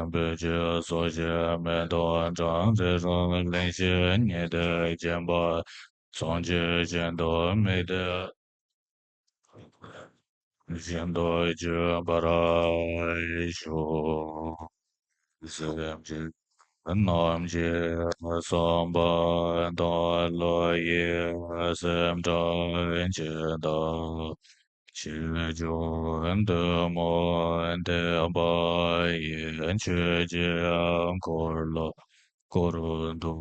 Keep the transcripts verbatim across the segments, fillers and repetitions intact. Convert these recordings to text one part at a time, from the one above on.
བུ་ཆེ་སོགས་ཀྱི་མེ་ཏོག་བཀྲམ་སྟེ་རང་གླིང་བཞི་ཉིད་དུ་བརྒྱན་པ། སངས་རྒྱས་བཞིན་དུ་མིག་ཏུ་བཞིན་དུ་གྱུར་པར་ཤོག། སེམས་ཅན་རྣམས་ཀྱི་བསམ་པ་དང་བློ་ཡི་སེམས་ཁྲལ་ཇི་ལྟར་ཆེ་ཆུང་འདི་མོ་དད་པ་ཡིས་ཆོས་ཀྱི་འཁོར་ལོ་བསྐོར་དུ་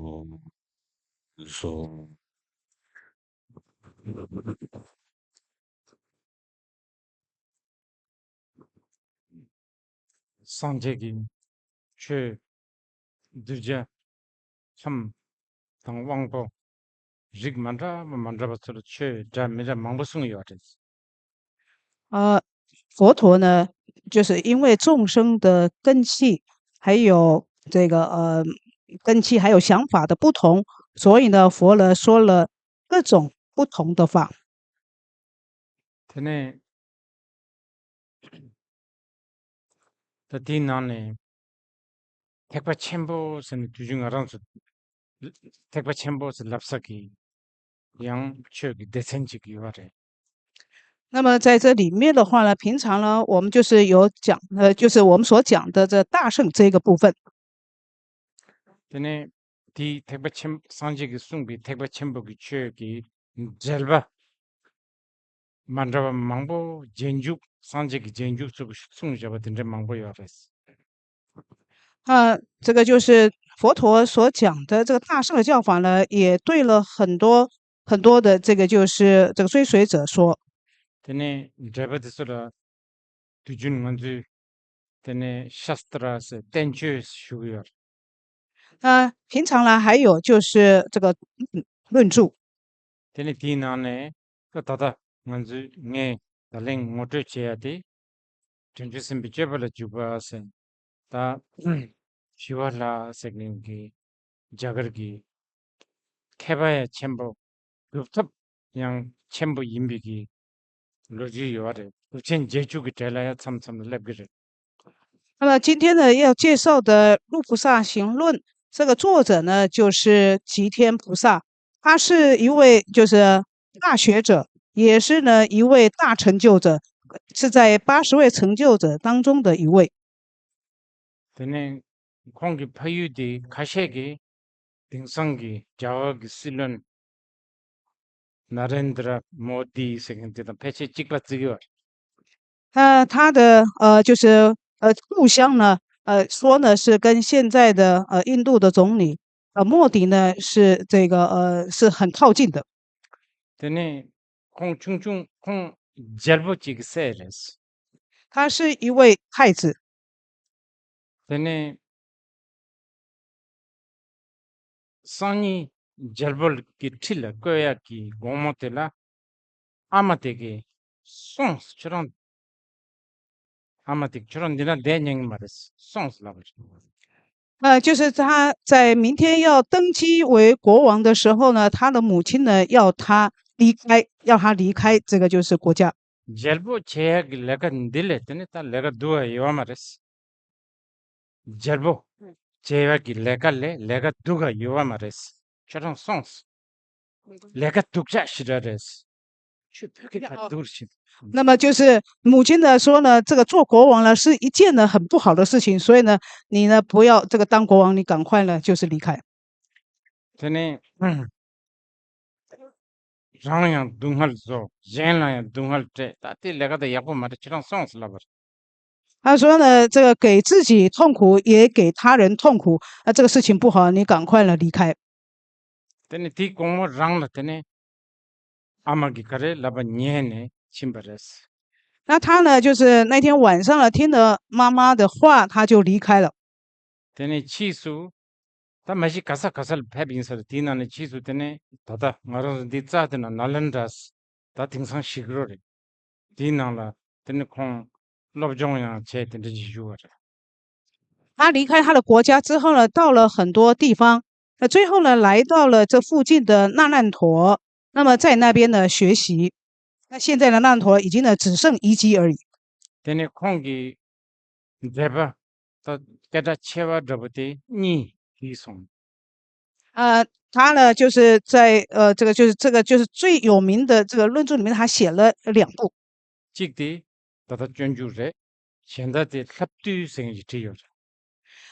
གསོལ། སངས་རྒྱས་ཀྱི་ཆོས་གདུལ་བྱ་ཁམས་དང་དབང་པོ་རིགས་མ་འདྲ་བ་མ་འདྲ་བ་ཚོ་ལ་ཆོས་འདྲ་མི་འདྲ་མང་པོ་གསུངས་ཡོད་རེད། 呃，佛陀呢，就是因为众生的根器，还有这个呃根器，还有想法的不同，所以呢，佛呢说了各种不同的法。 དེ་ནས་ད་དེའི་ནང་ནས་ཐེག་པ་ཆེན་པོ་ཟེར་ནས་དུས་རྒྱུན་ང་རང་ཚོ་ཐེག་པ་ཆེན་པོ་ཟེར་ལབ་ས་གི་ཡང་ཆོས་ཀྱི་སྡེ་ཚན་ཅིག་ཡོད་པ་རེད། 那么在这里面的话呢，平常呢，我们就是有讲，呃，就是我们所讲的这大乘这个部分。 དེ་ནས་དེའི་ཐེག་པ་ཆེན་སངས་རྒྱས་ཀྱིས་གསུངས་པའི་ཐེག་པ་ཆེན་པོ་གི་ཆོས་ཀྱི་འགྲེལ་པ་མ་འདྲ་བ་མང་པོ་རྗེས་འཇུག་སངས་རྒྱས་ཀྱི་རྗེས་འཇུག་ཚོ་གིས་གསུངས་བཞག་པ་དེ་འདྲ་མང་པོ་ཡོད་རེད། 啊，这个就是佛陀所讲的这个大乘的教法呢，也对了很多很多的这个就是这个追随者说。 དེ་ནས་འགྲེལ་པ་དེ་ཚོ་ལ་དུས་རྒྱུན་ང་ཚོས་དེ་ནས་ཤཱསྟྲ་ཟེར་བསྟན་བཅོས་ཞུ་གི་ཡོད། 那平常呢，还有就是这个嗯论著。 དེ་ནས་དེའི་ནང་ནས་ད་ད་ལྟ་ང་ཚོས་ངས་ད་ལན་ངོ་སྤྲོད་བྱེད་ཡ་དེ། དྲིན་ཅན་སེམས་དཔའི་སྤྱོད་པ་ལ་འཇུག་པ་ཟེར། ད་ཞི་བ་ལྷ་ཟེར་མཁན་གྱི་རྒྱ་གར་གྱི་མཁས་པ་ཡང་ཆེན་པོ། སྒྲུབ་ཐབས་ཡང་ཆེན་པོ་ཡིན་པའི་གི་ལོ་རྒྱུས་ཡོད་རེད། གྲུབ་ཆེན་རྗེས་འཇུག་གི་གྲས་ལ་ཡང་མཚམས་མཚམས་སླེབས་ཀྱི་རེད། 那么今天呢，要介绍的《入菩萨行论》，这个作者呢，就是吉天菩萨，他是一位就是大学者，也是呢一位大成就者，是在八十位成就者当中的一位。 དེ་ནས་ཁོང་གི་ཕ་ཡུལ་དེ་ཁ་ཤས་ཀྱིས་དེང་སང་གི་རྒྱ་གར་གྱི་སྲིད་བློན་ན་རེན་དྲ་མོ་དི་ཟེར་མཁན་དེ་དང་ཕལ་ཆེར་གཅིག་པ་བརྩི་གི་ཡོད། 呃，他的呃，就是呃，故乡呢，呃，说呢是跟现在的呃印度的总理呃莫迪呢是这个呃是很靠近的。 དེ་ནས་ཁོང་ཆུང་ཆུང་ཁོང་རྒྱལ་པོ་གཅིག་གི་སྲས་རེད། 他是一位太子。 དེ་ནས་སང་ཉིན་རྒྱལ་པོ་གི་ཁྲི་ལ་བཀོད་ཡག་གི་དགོང་མོ་དེ་ལ་ཨ་མ་དེ་གིས་སོང་ཟེར། ཁྱོད་རང་ཨ་མ་དེ་གིས་ཁྱོད་རང་འདི་ན་བསྡད་ཉན་གི་མ་རེད། སོང་ཟེར་ལབ་པ་རེད། 呃，就是他在明天要登基为国王的时候呢，他的母亲呢要他离开，要他离开这个就是国家。 རྒྱལ་པོ་བྱེད་ཡག་གི་ལས་ཀ་འདི་ལས་དེ་ནི་ད་ལས་ཀ་སྡུག་ག་ཡོད་པ་མ་རེད། རྒྱལ་པོ་བྱེད་ཡག་གི་ལས་ཀ་ལས་ལས་ཀ་སྡུག་ག་ཡོད་པ་མ་རེད། ཁྱོད་རང་སོང་། ལས་ཀ་སྡུག་ཅག་ཞེ་དྲག་རེད། ཁྱོད་བོད་སྐད་ཕར་སྡུག་རེད། 那么就是母亲呢说呢，这个做国王呢是一件呢很不好的事情，所以呢，你呢不要这个当国王，你赶快呢就是离开。 དེ་ནས་རང་ཡང་སྡུག་བསྔལ་བཟོ། གཞན་ལ་ཡང་སྡུག་བསྔལ་སྤྲད། ད་དེ་ལས་ཀ་དེ་ཡག་པོ་མ་རེད། ཁྱེད་རང་སོང་ཟེར་ལབ་པ་རེད། 他说呢，这个给自己痛苦，也给他人痛苦，啊，这个事情不好，你赶快了离开。 དེ་ནས་དེའི་དགོང་མོ་རང་ལ་དེ་ནས་ཨ་མ་གིས་ག་རེ་ལབ་པ་ཉན་ནས་ཕྱིན་པ་རེད། 那他呢，就是那天晚上呢，听了妈妈的话，他就离开了。 དེ་ནས་ཕྱིས་སུ་ད་མ་གཞི་ག་ས་ག་ས་ལ་ཕེབས་ཡིན་ས་རེད། དེའི་ནང་ནས་ཕྱིས་སུ་དེ་ནས་ད་ལྟ་ང་རང་ཚོ་འདི་རྩ་དེ་ན་ནཱ་ལེནྡྲ་ད་དེང་སང་ཞིག་རོ་རེད། དེའི་ནང་ལ་དེ་ནས་ཁོང་སློབ་སྦྱོང་ཡང་བྱས། དེ་འདྲ་ཞིག་བཞུགས་པ་རེད། 他离开他的国家之后呢，到了很多地方，那最后呢，来到了这附近的那烂陀，那么在那边呢学习。那现在呢，那烂陀已经呢只剩遗迹而已。 དེ་ནས་ཁོང་གིས་མཛད་པ་ ད་སྐད་གྲགས་ཆེ་བ་འདྲ་པོ་དེ་གཉིས་བྲིས་སོང་། 啊，他呢，就是在呃，这个就是这个就是最有名的这个论著里面，他写了两部。 གཅིག་དེ་ད་ལྟ་སྤྱོད་འཇུག་རེད། གཞན་དག་དེ་ལྷབ་བཏུས་ཟེར་མཁན་ཞིག་བྲིས་ཡོད་རེད།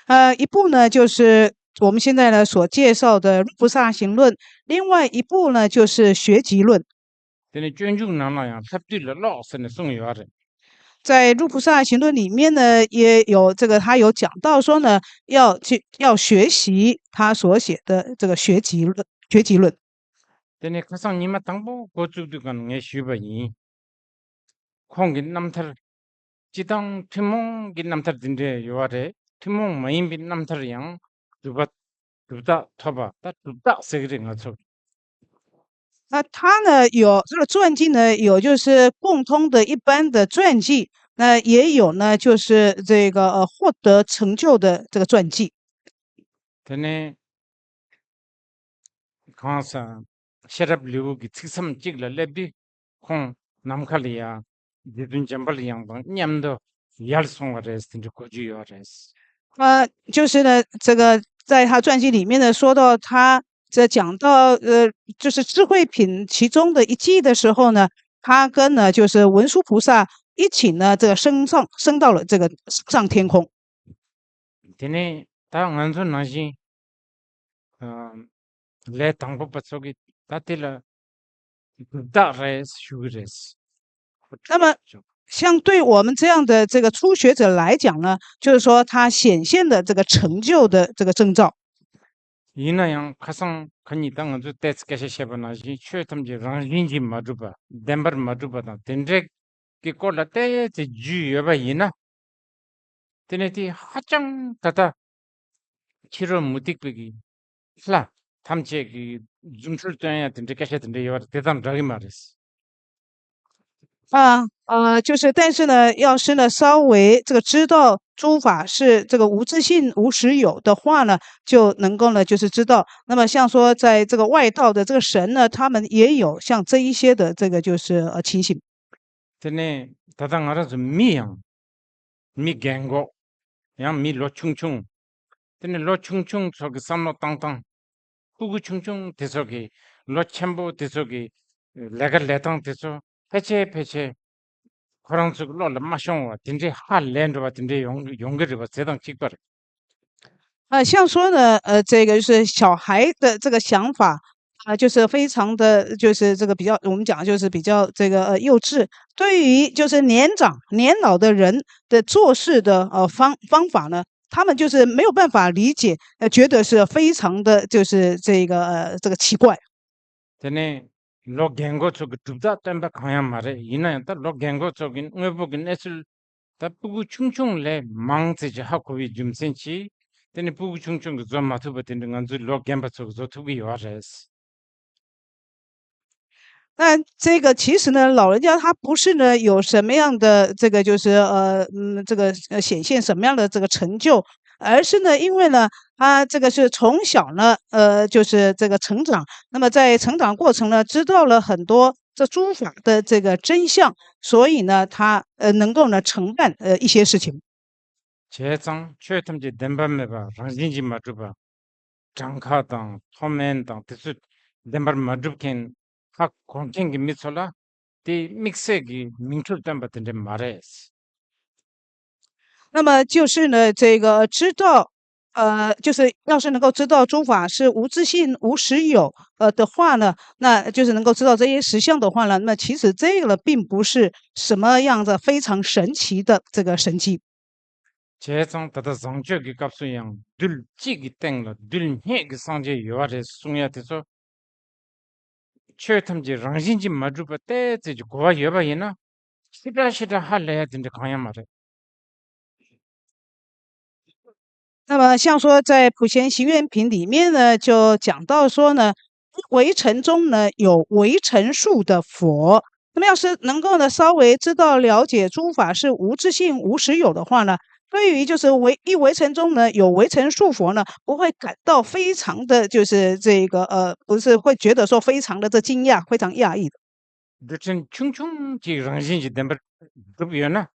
呃，一部呢就是我们现在呢所介绍的《入菩萨行论》，另外一部呢就是《学集论》。 དེ་ནས་སྤྱོད་འཇུག་ནང་ལ་ཡང་ལྷབ་བཏུས་ལ་ཀློག་ཟེར་ནས་གསུངས་ཡོད་རེད། 在《入菩萨行论》里面呢，也有这个，他有讲到说呢，要去要学习他所写的这个学集论，学集论。 དེ་ནས་ཁ་སང་ཉི་མ་དང་པོ་འགོ་བཙུགས་དུས་གང་ངས་ཞུས་པ་ཡིན། ཁོང་གི་རྣམ་ཐར་སྤྱི་བཏང་ཐུན་མོང་གི་རྣམ་ཐར་འདི་འདྲས་ཡོད་པ་རེད། ཐུན་མོང་མ་ཡིན་པའི་རྣམ་ཐར་ཡང་གྲུབ་པ་གྲུབ་རྟགས་ཐོབ་པ་ད་གྲུབ་རྟགས་ཟེར་གི་རེད་ང་ཚོ། 那他呢有这个传记呢，有就是共通的一般的传记，那也有呢就是这个呃获得成就的这个传记。 དེ་ནས་གང་ཟག་ཤེས་རབ་ལེའུ་གི་ཚིགས་མཚམས་གཅིག་ལ་སླེབས་དུས་ཁོང་ནམ་མཁའ་ལ་ཡ་རྗེ་བཙུན་འཇམ་དཔལ་དབྱངས་དང་མཉམ་དུ་ཡར་སོང་བ་རེད་ཟེར་འདྲ་གོ་རྒྱུ་ཡོད་རེད། 呃，就是呢，这个在他传记里面呢，说到他这讲到呃，就是智慧品其中的一记的时候呢，他跟呢就是文殊菩萨一起呢，这个升上升到了这个上天空。 དེ་ནས་ད་ང་ཚོ་ནང་བཞིན་ལས་དང་པོ་པ་ཚོ་གི་ད་དེ་ལ་གྲུབ་རྟགས་རེད་ཞུ་གི་རེད། 那么，像对我们这样的这个初学者来讲呢，就是说他显现的这个成就的这个征兆。 ཡིན་ན་ཡང་ཁ་སང་ཁ་ཉིན་ད་ང་ཚོས་ཏོག་ཙམ་སྐད་ཆ་བཤད་པ་ནང་བཞིན་ཆོས་ཐམས་ཅད་རང་བཞིན་གྱིས་མ་གྲུབ་པ་བདེན་པར་མ་གྲུབ་པ་དང་དེ་འདྲའི་གི་སྐོར་ལ་ཏོག་ཙམ་རྒྱུས་ཡོད་པ་ཡིན་ན། དེ་ནས་དེ་ཧ་ཅང་ད་ལྟ་ཕྱི་རོལ་མུ་སྟེགས་པའི་གི་ལྷ་ཐམས་ཅད་ཀྱི་རྫུ་འཕྲུལ་སྟོན་ཡ་དེ་འདྲའི་སྐད་ཆ་དེ་འདྲ་ཡོད་པ་དེ་དང་འདྲ་གི་མ་རེད། 啊，呃，就是，但是呢，要是呢，稍微这个知道诸法是这个无自性、无实有的话呢，就能够呢，就是知道。那么像说，在这个外道的这个神呢，他们也有像这一些的这个就是呃情形。 དེ་ནས་ད་ལྟ་ང་རང་ཚོ་མི་ཡང་མི་རྒན་གོག་ཡང་མི་ལོ་ཆུང་ཆུང་། དེ་ནས་ལོ་ཆུང་ཆུང་ཚོ་གི་བསམ་བློ་བཏང་སྟངས། སྤུ་གུ་ཆུང་ཆུང་དེ་ཚོ་གི་ལོ་ཆེན་པོ་དེ་ཚོ་གི་ལས་ཀ་ལས་སྟངས་དེ་ཚོ་ཕལ་ཆེར་ཕལ་ཆེར་ཁོ་རང་ཚོ་གི་བློ་ལ་མ་ཤོང་བ་དེ་འདྲའི་ཧ་ལས་འགྲོ་བ་དེ་འདྲའི་ཡོང་ཡོང་གི་རེད་པ་ཟེར་དང་གཅིག་པ་རེད། 呃，像说呢，呃，这个就是小孩的这个想法啊，就是非常的，就是这个比较，我们讲就是比较这个呃幼稚。对于就是年长年老的人的做事的呃方方法呢，他们就是没有办法理解，呃，觉得是非常的就是这个呃这个奇怪。 དེ་ནས་ལོ་རྒན་གོག་ཚོ་གི་གྲུབ་རྟགས་སྟོན་པ་གང་ཡང་མ་རེད། ཡིན་ན་ཡང་ད་ལོ་རྒན་གོག་ཚོ་གི་དངོས་པོ་གི་གནས་ཚུལ་ད་སྤུ་གུ་ཆུང་ཆུང་ལས་མང་ཙམ་ཅིག་ཧ་གོ་བའི་རྒྱུ་མཚན་གྱིས་དེ་ནི་སྤུ་གུ་ཆུང་ཆུང་གིས་བཟོ་མ་ཐུབ་པ་དེ་འདྲ་ང་ཚོའི་ལོ་རྒན་པ་ཚོ་གིས་བཟོ་ཐུབ་ཀྱི་ཡོད་རེད། 但这个其实呢，老人家他不是呢有什么样的这个就是呃嗯这个呃显现什么样的这个成就，而是呢因为呢他这个是从小呢呃就是这个成长，那么在成长过程呢知道了很多这诸法的这个真相，所以呢他呃能够呢承办呃一些事情。 བྱས་ཙང་ཆོས་ཐམས་ཅད་བདེན་པ་མེད་པ་རང་བཞིན་གྱིས་མ་གྲུབ་པ། གྲངས་ཁ་དང་མཐོ་དམན་དང་དེ་ཚོ་བདེན་པར་མ་གྲུབ་མཁན་ཧ་གོ་མཁན་གྱི་མི་ཚོ་ལ་དེ་དམིགས་བསལ་གྱི་མིང་ཐོ་སྟོན་པ་དེ་འདྲ་མ་རེད། 那么就是呢，这个知道，呃，就是要是能够知道诸法是无自性、无实有，呃的话呢，那就是能够知道这些实相的话呢，那其实这个呢，并不是什么样的非常神奇的这个神迹。 བྱས་ཙང་ད་ལྟ་བཟང་སྤྱོད་ཀྱི་སྐབས་སུ་ཡང་རྡུལ་གཅིག་གི་སྟེང་ལ་རྡུལ་སྙེད་ཀྱི་སངས་རྒྱས་ཡོད་པ་རེད་གསུང་ཡ་དེ་ཚོ། ཆོས་ཐམས་ཅད་རང་བཞིན་གྱིས་མ་གྲུབ་པ་ཏོག་ཙམ་གྱི་གོ་བ་ཡོད་པ་ཡིན་ན། ཞེ་དྲག་ཞེ་དྲག་ཧ་ལས་ཡ་དེ་འདྲ་གང་ཡང་མ་རེད། 那么像说在《普贤行愿品》里面呢，就讲到说呢，唯尘中呢有唯尘数的佛。那么要是能够呢稍微知道了解诸法是无自性、无实有的话呢，对于就是唯一唯尘中呢有唯尘数佛呢，不会感到非常的就是这个呃，不是会觉得说非常的这惊讶，非常讶异的。 རྡུལ་ཕྲན་ཆུང་ཆུང་གཅིག་རང་བཞིན་གྱིས་བདེན་པར་གྲུབ་ཡོད་ན།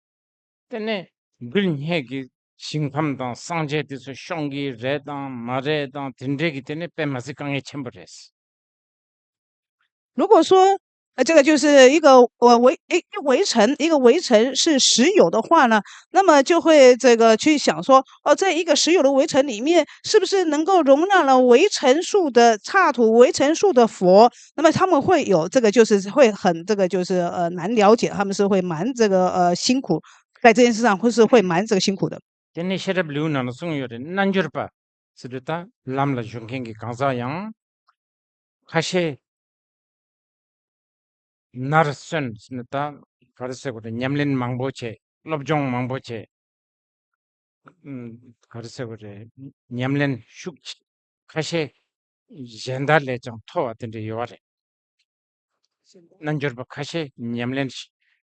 དེ་ནས་རྡུལ་སྙེད་ཀྱི་ ཞིང་ཁམས་དང་སངས་རྒྱས་དེ་ཚོ་ཤོང་གི་རེད་དང་མ་རེད་དང་དེ་འདྲས་ཀྱི་དེ་ནི་དཔེ་མ་སྲིད་དཀའ་ངལ་ཆེན་པོ་རེད། 如果说，呃，这个就是一个呃围一一围城，一个围城是石油的话呢，那么就会这个去想说，哦，这一个石油的围城里面，是不是能够容纳了围城数的刹土、围城数的佛？那么他们会有这个，就是会很这个，就是呃难了解，他们是会蛮这个呃辛苦，在这件事上会是会蛮这个辛苦的。 དེ་ནས་ཤེས་རབ་ལེའུ་ནང་ལ་གསུངས་ཡོད་རེད། རྣལ་འབྱོར་པ་ཟེར་དུས་ད་ལམ་ལ་ཞུགས་མཁན་གྱི་གང་ཟག་ཡང་ཁ་ཤས་ནར་སོན་ཟེར་ནས་ད་ག་རེ་ཟེར་དགོས་རེད། ཉམས་ལེན་མང་པོ་བྱས། སློབ་སྦྱོང་མང་པོ་བྱས། ཨུམ། ག་རེ་ཟེར་དགོས་རེད། ཉམས་ལེན་ཤུགས་ཆེ། ཁ་ཤས་གཞན་དག་ལས་ཀྱང་མཐོ་བ་དེ་འདྲ་ཡོད་རེད། རྣལ་འབྱོར་པ་ཁ་ཤས་ཉམས་ལེན་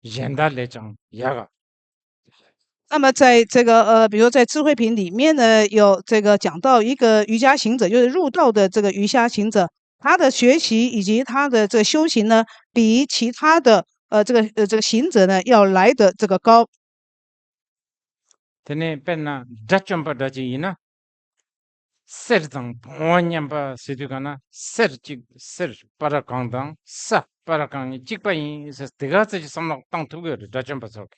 གཞན་དག་ལས་ཀྱང་ཡག་ག 那么在这个呃，比如在智慧品里面呢，有这个讲到一个瑜伽行者，就是入道的这个瑜伽行者，他的学习以及他的这个修行呢，比其他的呃这个呃这个行者呢要来的这个高。 དེ་ནས་དཔེར་ན་དགྲ་བཅོམ་པ་འདྲ་ཅིག་ཡིན་ན། གསེར་དང་བོང་བ་མཉམ་པ་ཟེར་དུས་གང་ན་གསེར་གཅིག་གསེར་སྤར་གང་དང་ས་སྤར་གང་གཉིས་གཅིག་པ་ཡིན་ཟེར་དེ་ག་ཚོད་ཀྱི་བསམ་བློ་བཏང་ཐུབ་ཀྱི་ཡོད་རེད། དགྲ་བཅོམ་པ་ཚོ་གིས།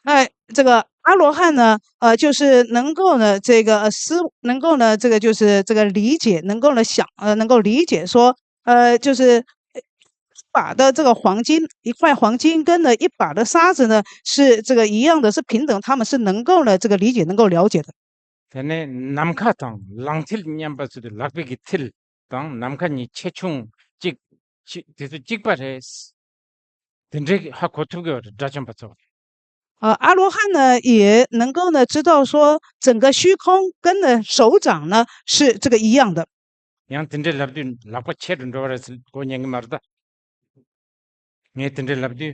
哎，这个阿罗汉呢，呃，就是能够呢，这个呃思，能够呢，这个就是这个理解，能够呢想，呃，能够理解说，呃，就是一把的这个黄金，一块黄金跟呢一把的沙子呢是这个一样的，是平等，他们是能够呢这个理解，能够了解的。 དེ་ནས་ནམ་མཁའ་དང་ལག་མཐིལ་མཉམ་པ་ཟེར་དུས་ལག་པའི་གི་མཐིལ་དང་ནམ་མཁའ་གཉིས་ཆེ་ཆུང་གཅིག་ཆེ་དེ་ཚོ་གཅིག་པ་རེད། དེ་འདྲའི་ཧ་གོ་ཐུབ་ཀྱི་ཡོད་རེད། དགྲ་བཅོམ་པ་ཚོ། 呃，阿罗汉呢，也能够呢知道说，整个虚空跟呢手掌呢是这个一样的。 ཡང་དེ་འདྲའི་ལབ་དུས་ལག་པ་ཆེ་རུ་འགྲོ་བ་རེད་ཟེར་གོ་ཉན་གི་མ་རེད་ད། ངས་དེ་འདྲའི་ལབ་དུས།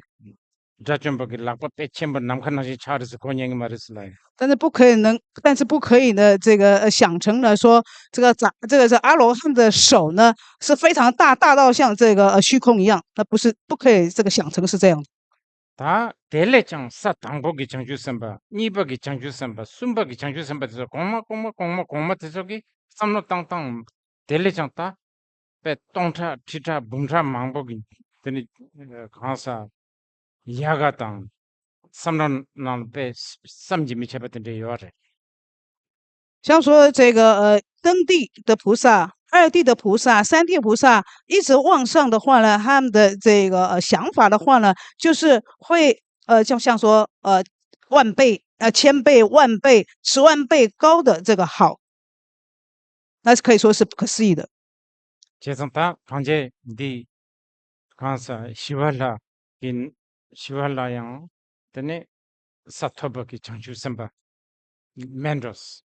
དགྲ་བཅོམ་པ་གི་ལག་པ་དཔེ་ཆེན་པོ་ནམ་མཁའ་ནང་བཞིན་ཆགས་རེད་ཟེར་གོ་ཉན་གི་མ་རེད་ཟེར་ལབ་ཡིན། 但是不可以能，但是不可以呢，这个呃想成呢说这个咱这个是阿罗汉的手呢是非常大，大到像这个呃虚空一样，那不是，不可以这个想成是这样的。 ད་དེ་ལས་ཀྱང་ས་དང་པོ་གི་བྱང་ཆུབ་སེམས་དཔའ། གཉིས་པ་གི་བྱང་ཆུབ་སེམས་དཔའ། གསུམ་པ་གི་བྱང་ཆུབ་སེམས་དཔའ་དེ་ཚོ་གོང་མ་གོང་མ་གོང་མ་གོང་མ་དེ་ཚོ་གིས་བསམ་བློ་བཏང་སྟངས་དེ་ལས་ཀྱང་ད་དཔེ་སྟོང་ཕྲག་ཁྲི་ཕྲག་འབུམ་ཕྲག་མང་པོ་གི་དེ་ནི་གང་ས་ཡག་ག་དང་བསམ་བློ་ནང་དཔེ་བསམ་གྱིས་མི་ཁྱབ་པ་དེ་འདྲ་ཡོད་རེད། 像说这个呃，登地的菩萨、二地的菩萨、三地菩萨一直往上的话呢，他们的这个呃想法的话呢，就是会呃，像像说呃万倍、呃千倍、万倍、十万倍高的这个好，那是可以说是不可思议的。 བྱས་ཙང་ད་གང་ཅི་འདི་གང་ས་ཞི་བ་ལྷ་གི་ཞི་བ་ལྷ་ཡང་དེ་ནས་ས་ཐོབ་པ་གི་བྱང་ཆུབ་སེམས་དཔའ་མེད་འགྲོ།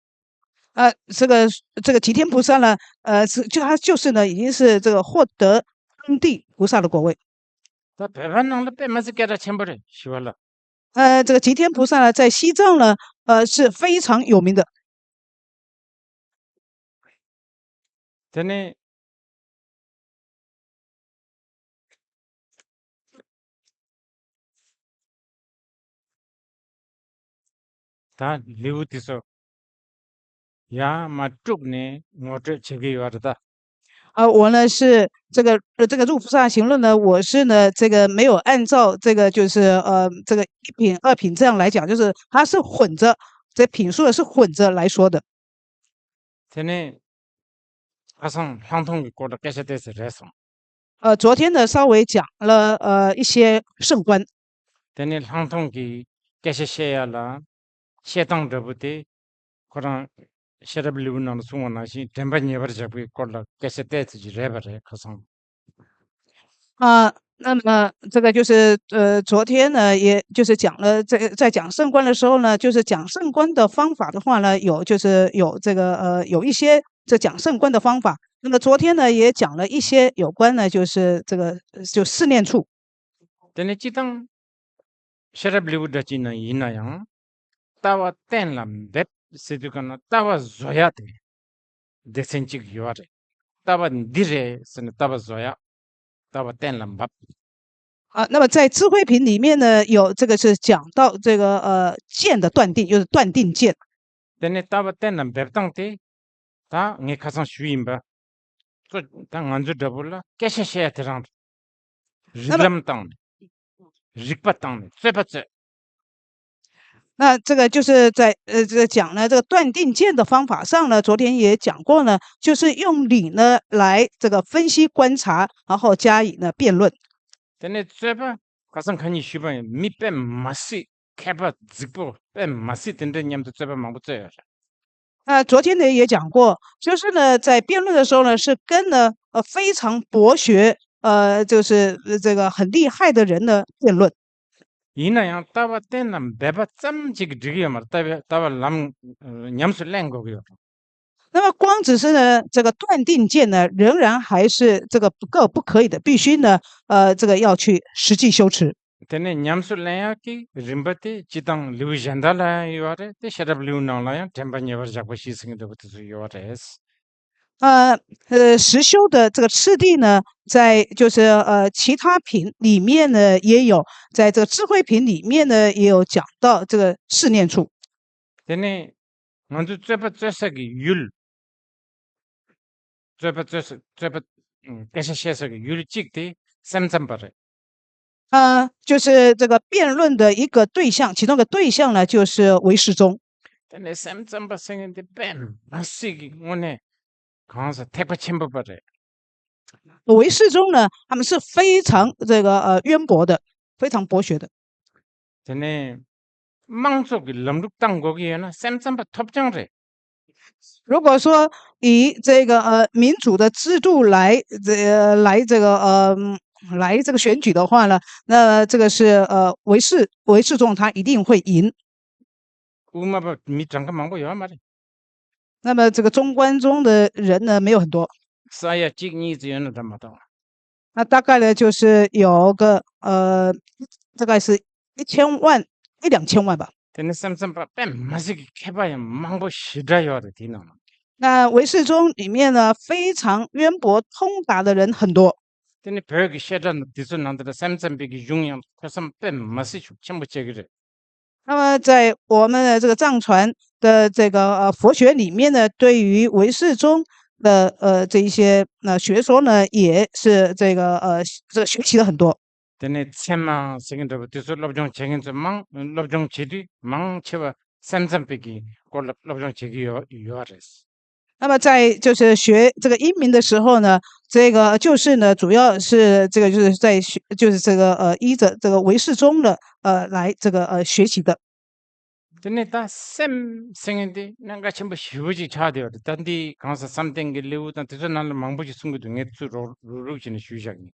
呃，这个这个齐天菩萨呢，呃，是就他就是呢，已经是这个获得登地菩萨的果位。 ད་བོད་པ་ནང་ལ་དཔེ་མ་སྲིད་སྐད་གྲགས་ཆེན་པོ་རེད་ཞི་བ་ལྷ། 呃，这个齐天菩萨呢，在西藏呢，呃，是非常有名的。 དེ་ནས་ད་ལེའུ་དེ་ཚོ་ཡར་མར་དཀྲུགས་ནས་ངོ་སྤྲོད་བྱེད་ཀྱི་ཡོད་རེད་ད། 啊，我呢是这个呃这个入菩萨行论呢，我是呢这个没有按照这个就是呃这个一品二品这样来讲，就是它是混着，这品数呢是混着来说的。 དེ་ནས་ཁ་སང་ལྷག་མཐོང་གི་སྐོར་ལ་སྐད་ཆ་ཏོག་ཙམ་རེད་སོང་། 呃，昨天呢稍微讲了呃一些圣观。 དེ་ནས་ལྷག་མཐོང་གི་སྐད་ཆ་བཤད་ཡ་ལ་བཤད་སྟངས་འདྲ་པོ་དེ་ཁོ་རང་ཤེས་རབ་ལེའུ་ནང་ལ་གསུངས་པ་ནང་བཞིན་དྲན་པ་ཉེ་བར་བཞག་པའི་སྐོར་ལ་སྐད་ཆ་ཏོག་ཙམ་ཅིག་རེད་པ་རེད་ཁ་སང་། 啊，那么这个就是呃，昨天呢，也就是讲了这在讲圣观的时候呢，就是讲圣观的方法的话呢，有就是有这个呃有一些这讲圣观的方法。那么昨天呢，也讲了一些有关呢，就是这个呃就四念处。 དེ་ནས་སྤྱིར་བཏང་ཤེས་རབ་ལེའུ་འདྲ་ཅིག་ནང་ཡིན་ན་ཡང་ལྟ་བ་གཏན་ལ་འབེབས་ཟེར་དུས་གང་ན་ལྟ་བ་བཟོ་ཡ་དེ་སྡེ་ཚན་གཅིག་ཡོད་རེད། ལྟ་བ་འདི་རེད་ཟེར་ནས་ལྟ་བ་བཟོ་ཡ། ལྟ་བ་གཏན་ལ་འབེབས། 啊，那么在智慧品里面呢，有这个是讲到这个呃见的断定，就是断定见。 དེ་ནས་ལྟ་བ་གཏན་ལ་འབེབས་སྟངས་དེ། ད་ངས་ཁ་སང་ཞུས་ཡིན་པ། ཚོ་ད་ང་ཚོའི་འདྲ་པོ་ལ་སྐད་ཆ་བཤད་ཡ་དེ་རང་རེད། རིགས་ལམ་བཏང་ནས། རིག་པ་བཏང་ནས་རྩོད་པ་རྩོད། 那这个就是在呃这个讲呢，这个断定见的方法上呢，昨天也讲过呢，就是用理呢来这个分析观察，然后加以呢辩论。 དེ་ནས་རྩོད་པ། ཁ་སང་ཁ་ཉིན་ཞུས་པ་ཡིན། མི་དཔེ་མ་སྲིད་མཁས་པ་རྫིག་པོ་དཔེ་མ་སྲིད་དེ་འདྲ་མཉམ་དུ་རྩོད་པ་མང་པོ་རྩོད་ཡོད་རེད། 那昨天呢也讲过，就是呢，在辩论的时候呢，是跟呢，呃，非常博学，呃，就是呃这个很厉害的人呢辩论。 ཡིན་ན་ཡང་ལྟ་བ་གཏན་ལ་འབེབས་པ་ཙམ་གཅིག་གིས་འགྲིག་གི་ཡོད་མ་རེད། ལྟ་བའི་ལྟ་བ་ལམ་ཉམས་སུ་ལེན་དགོས་ཀྱི་ཡོད་རེད། 那么光只是呢，这个断定见呢，仍然还是这个不够不可以的，必须呢，呃，这个要去实际修持。 དེ་ནས་ཉམས་སུ་ལེན་ཡག་གི་རིམ་པ་དེ་སྤྱིར་བཏང་ལེའུ་གཞན་དག་ལ་ཡང་ཡོད་རེད། དེ་ཤེས་རབ་ལེའུ་ནང་ལ་ཡང་དྲན་པ་ཉེ་བར་བཞག་པ་བཞི་ཟེར་མཁན་འདྲ་པོ་དེ་ཚོ་ཡོད་རེད། 呃呃，实修的这个次第呢，在就是呃其他品里面呢也有，在这个智慧品里面呢也有讲到这个试炼处。 དེ་ནས་ང་ཚོས་རྩོད་པ་རྩོད་ས་གི་ཡུལ། རྩོད་པ་རྩོད་ས་རྩོད་པ་ཨ་སྐད་ཆ་བཤད་ས་གི་ཡུལ་གཅིག་དེ་སེམས་ཙམ་པ་རེད། 啊，就是这个辩论的一个对象，其中的对象呢，就是唯识宗。 དེ་ནས་སེམས་ཙམ་པ་ཟེར་མཁན་དེ་དཔེ་མ་སྲིད་ཀྱི་དངོས་གནས་གང་ཟེར་ཐེག་པ་ཆེན་པོ་པ་རེད། 唯识宗呢，他们是非常这个呃渊博的，非常博学的。 དེ་ནས་དམངས་གཙོ་གི་ལམ་ལུགས་བཏང་དགོས་ཀྱི་ཡོད་ན་སེམས་ཙམ་པ་ཐོབ་རྐྱང་རེད། 如果说以这个呃民主的制度来这来这个呃来这个选举的话呢，那这个是呃唯识唯识宗他一定会赢。 དབུ་མ་པ་མི་གྲངས་ཀ་མང་པོ་ཡོད་མ་རེད། 那么这个中观宗的人呢没有很多。 ས་ཡ་གཅིག་གཉིས་ཙམ་ཡོད་ན་འདྲ་མ་གཏོགས། 那大概呢就是有个呃，大概是一千万一两千万吧。 དེ་ནི་སེམས་ཙམ་པ་དཔེ་མ་སྲིད་ཀྱི་མཁས་པ་ཡང་མང་པོ་ཞེ་དྲག་ཡོད་རེད་དེའི་ནང་ལ། 那唯识宗里面呢，非常渊博通达的人很多。 དེ་ནི་བོད་ཀྱི་བཤད་གྲྭ་འདི་ཚོ་ནང་དུ་སེམས་ཙམ་པའི་གི་གཞུང་ཡང་ཐོས་བསམ་དཔེ་མ་སྲིད་ཤུགས་ཆེན་པོ་བྱེད་ཀྱི་རེད། 那么在我们的这个藏传的这个呃佛学里面呢，对于唯识宗的呃这一些呃学说呢，也是这个呃这个学习了很多。 དེ་ནས་ཚད་མ་ཟེར་མཁན་འདྲ་པོ་དེ་ཚོ་སློབ་སྦྱོང་བྱེད་མཁན་ཚོ་མང་སློབ་སྦྱོང་བྱེད་དུས་མང་ཆེ་བ་སེམས་ཙམ་པའི་གི་སྐོར་ལ་སློབ་སྦྱོང་བྱེད་ཀྱི་ཡོད་ཡོད་རེད། 那么在就是学这个阴明的时候呢，这个就是呢，主要是这个就是在学就是这个呃依着这个唯识宗的呃来这个呃学习的。 དེ་ནས་ད་སེམས་ཟེར་མཁན་དེ་གནད་འགག་ཆེན་པོ་ཞེ་པོ་ཅིག་ཆགས་བསྡད་ཡོད་རེད། ད་འདི་གང་ཟག་བསམ་གཏན་གྱི་ལེའུ་དང་དེ་ཚོ་ནང་ལ་མང་པོ་ཞིག་གསུང་གི་འདུག་ངས་ཚུར་རོགས་རུག་རུག་བྱས་ནས་ཞུས་བཞག་ཡིན།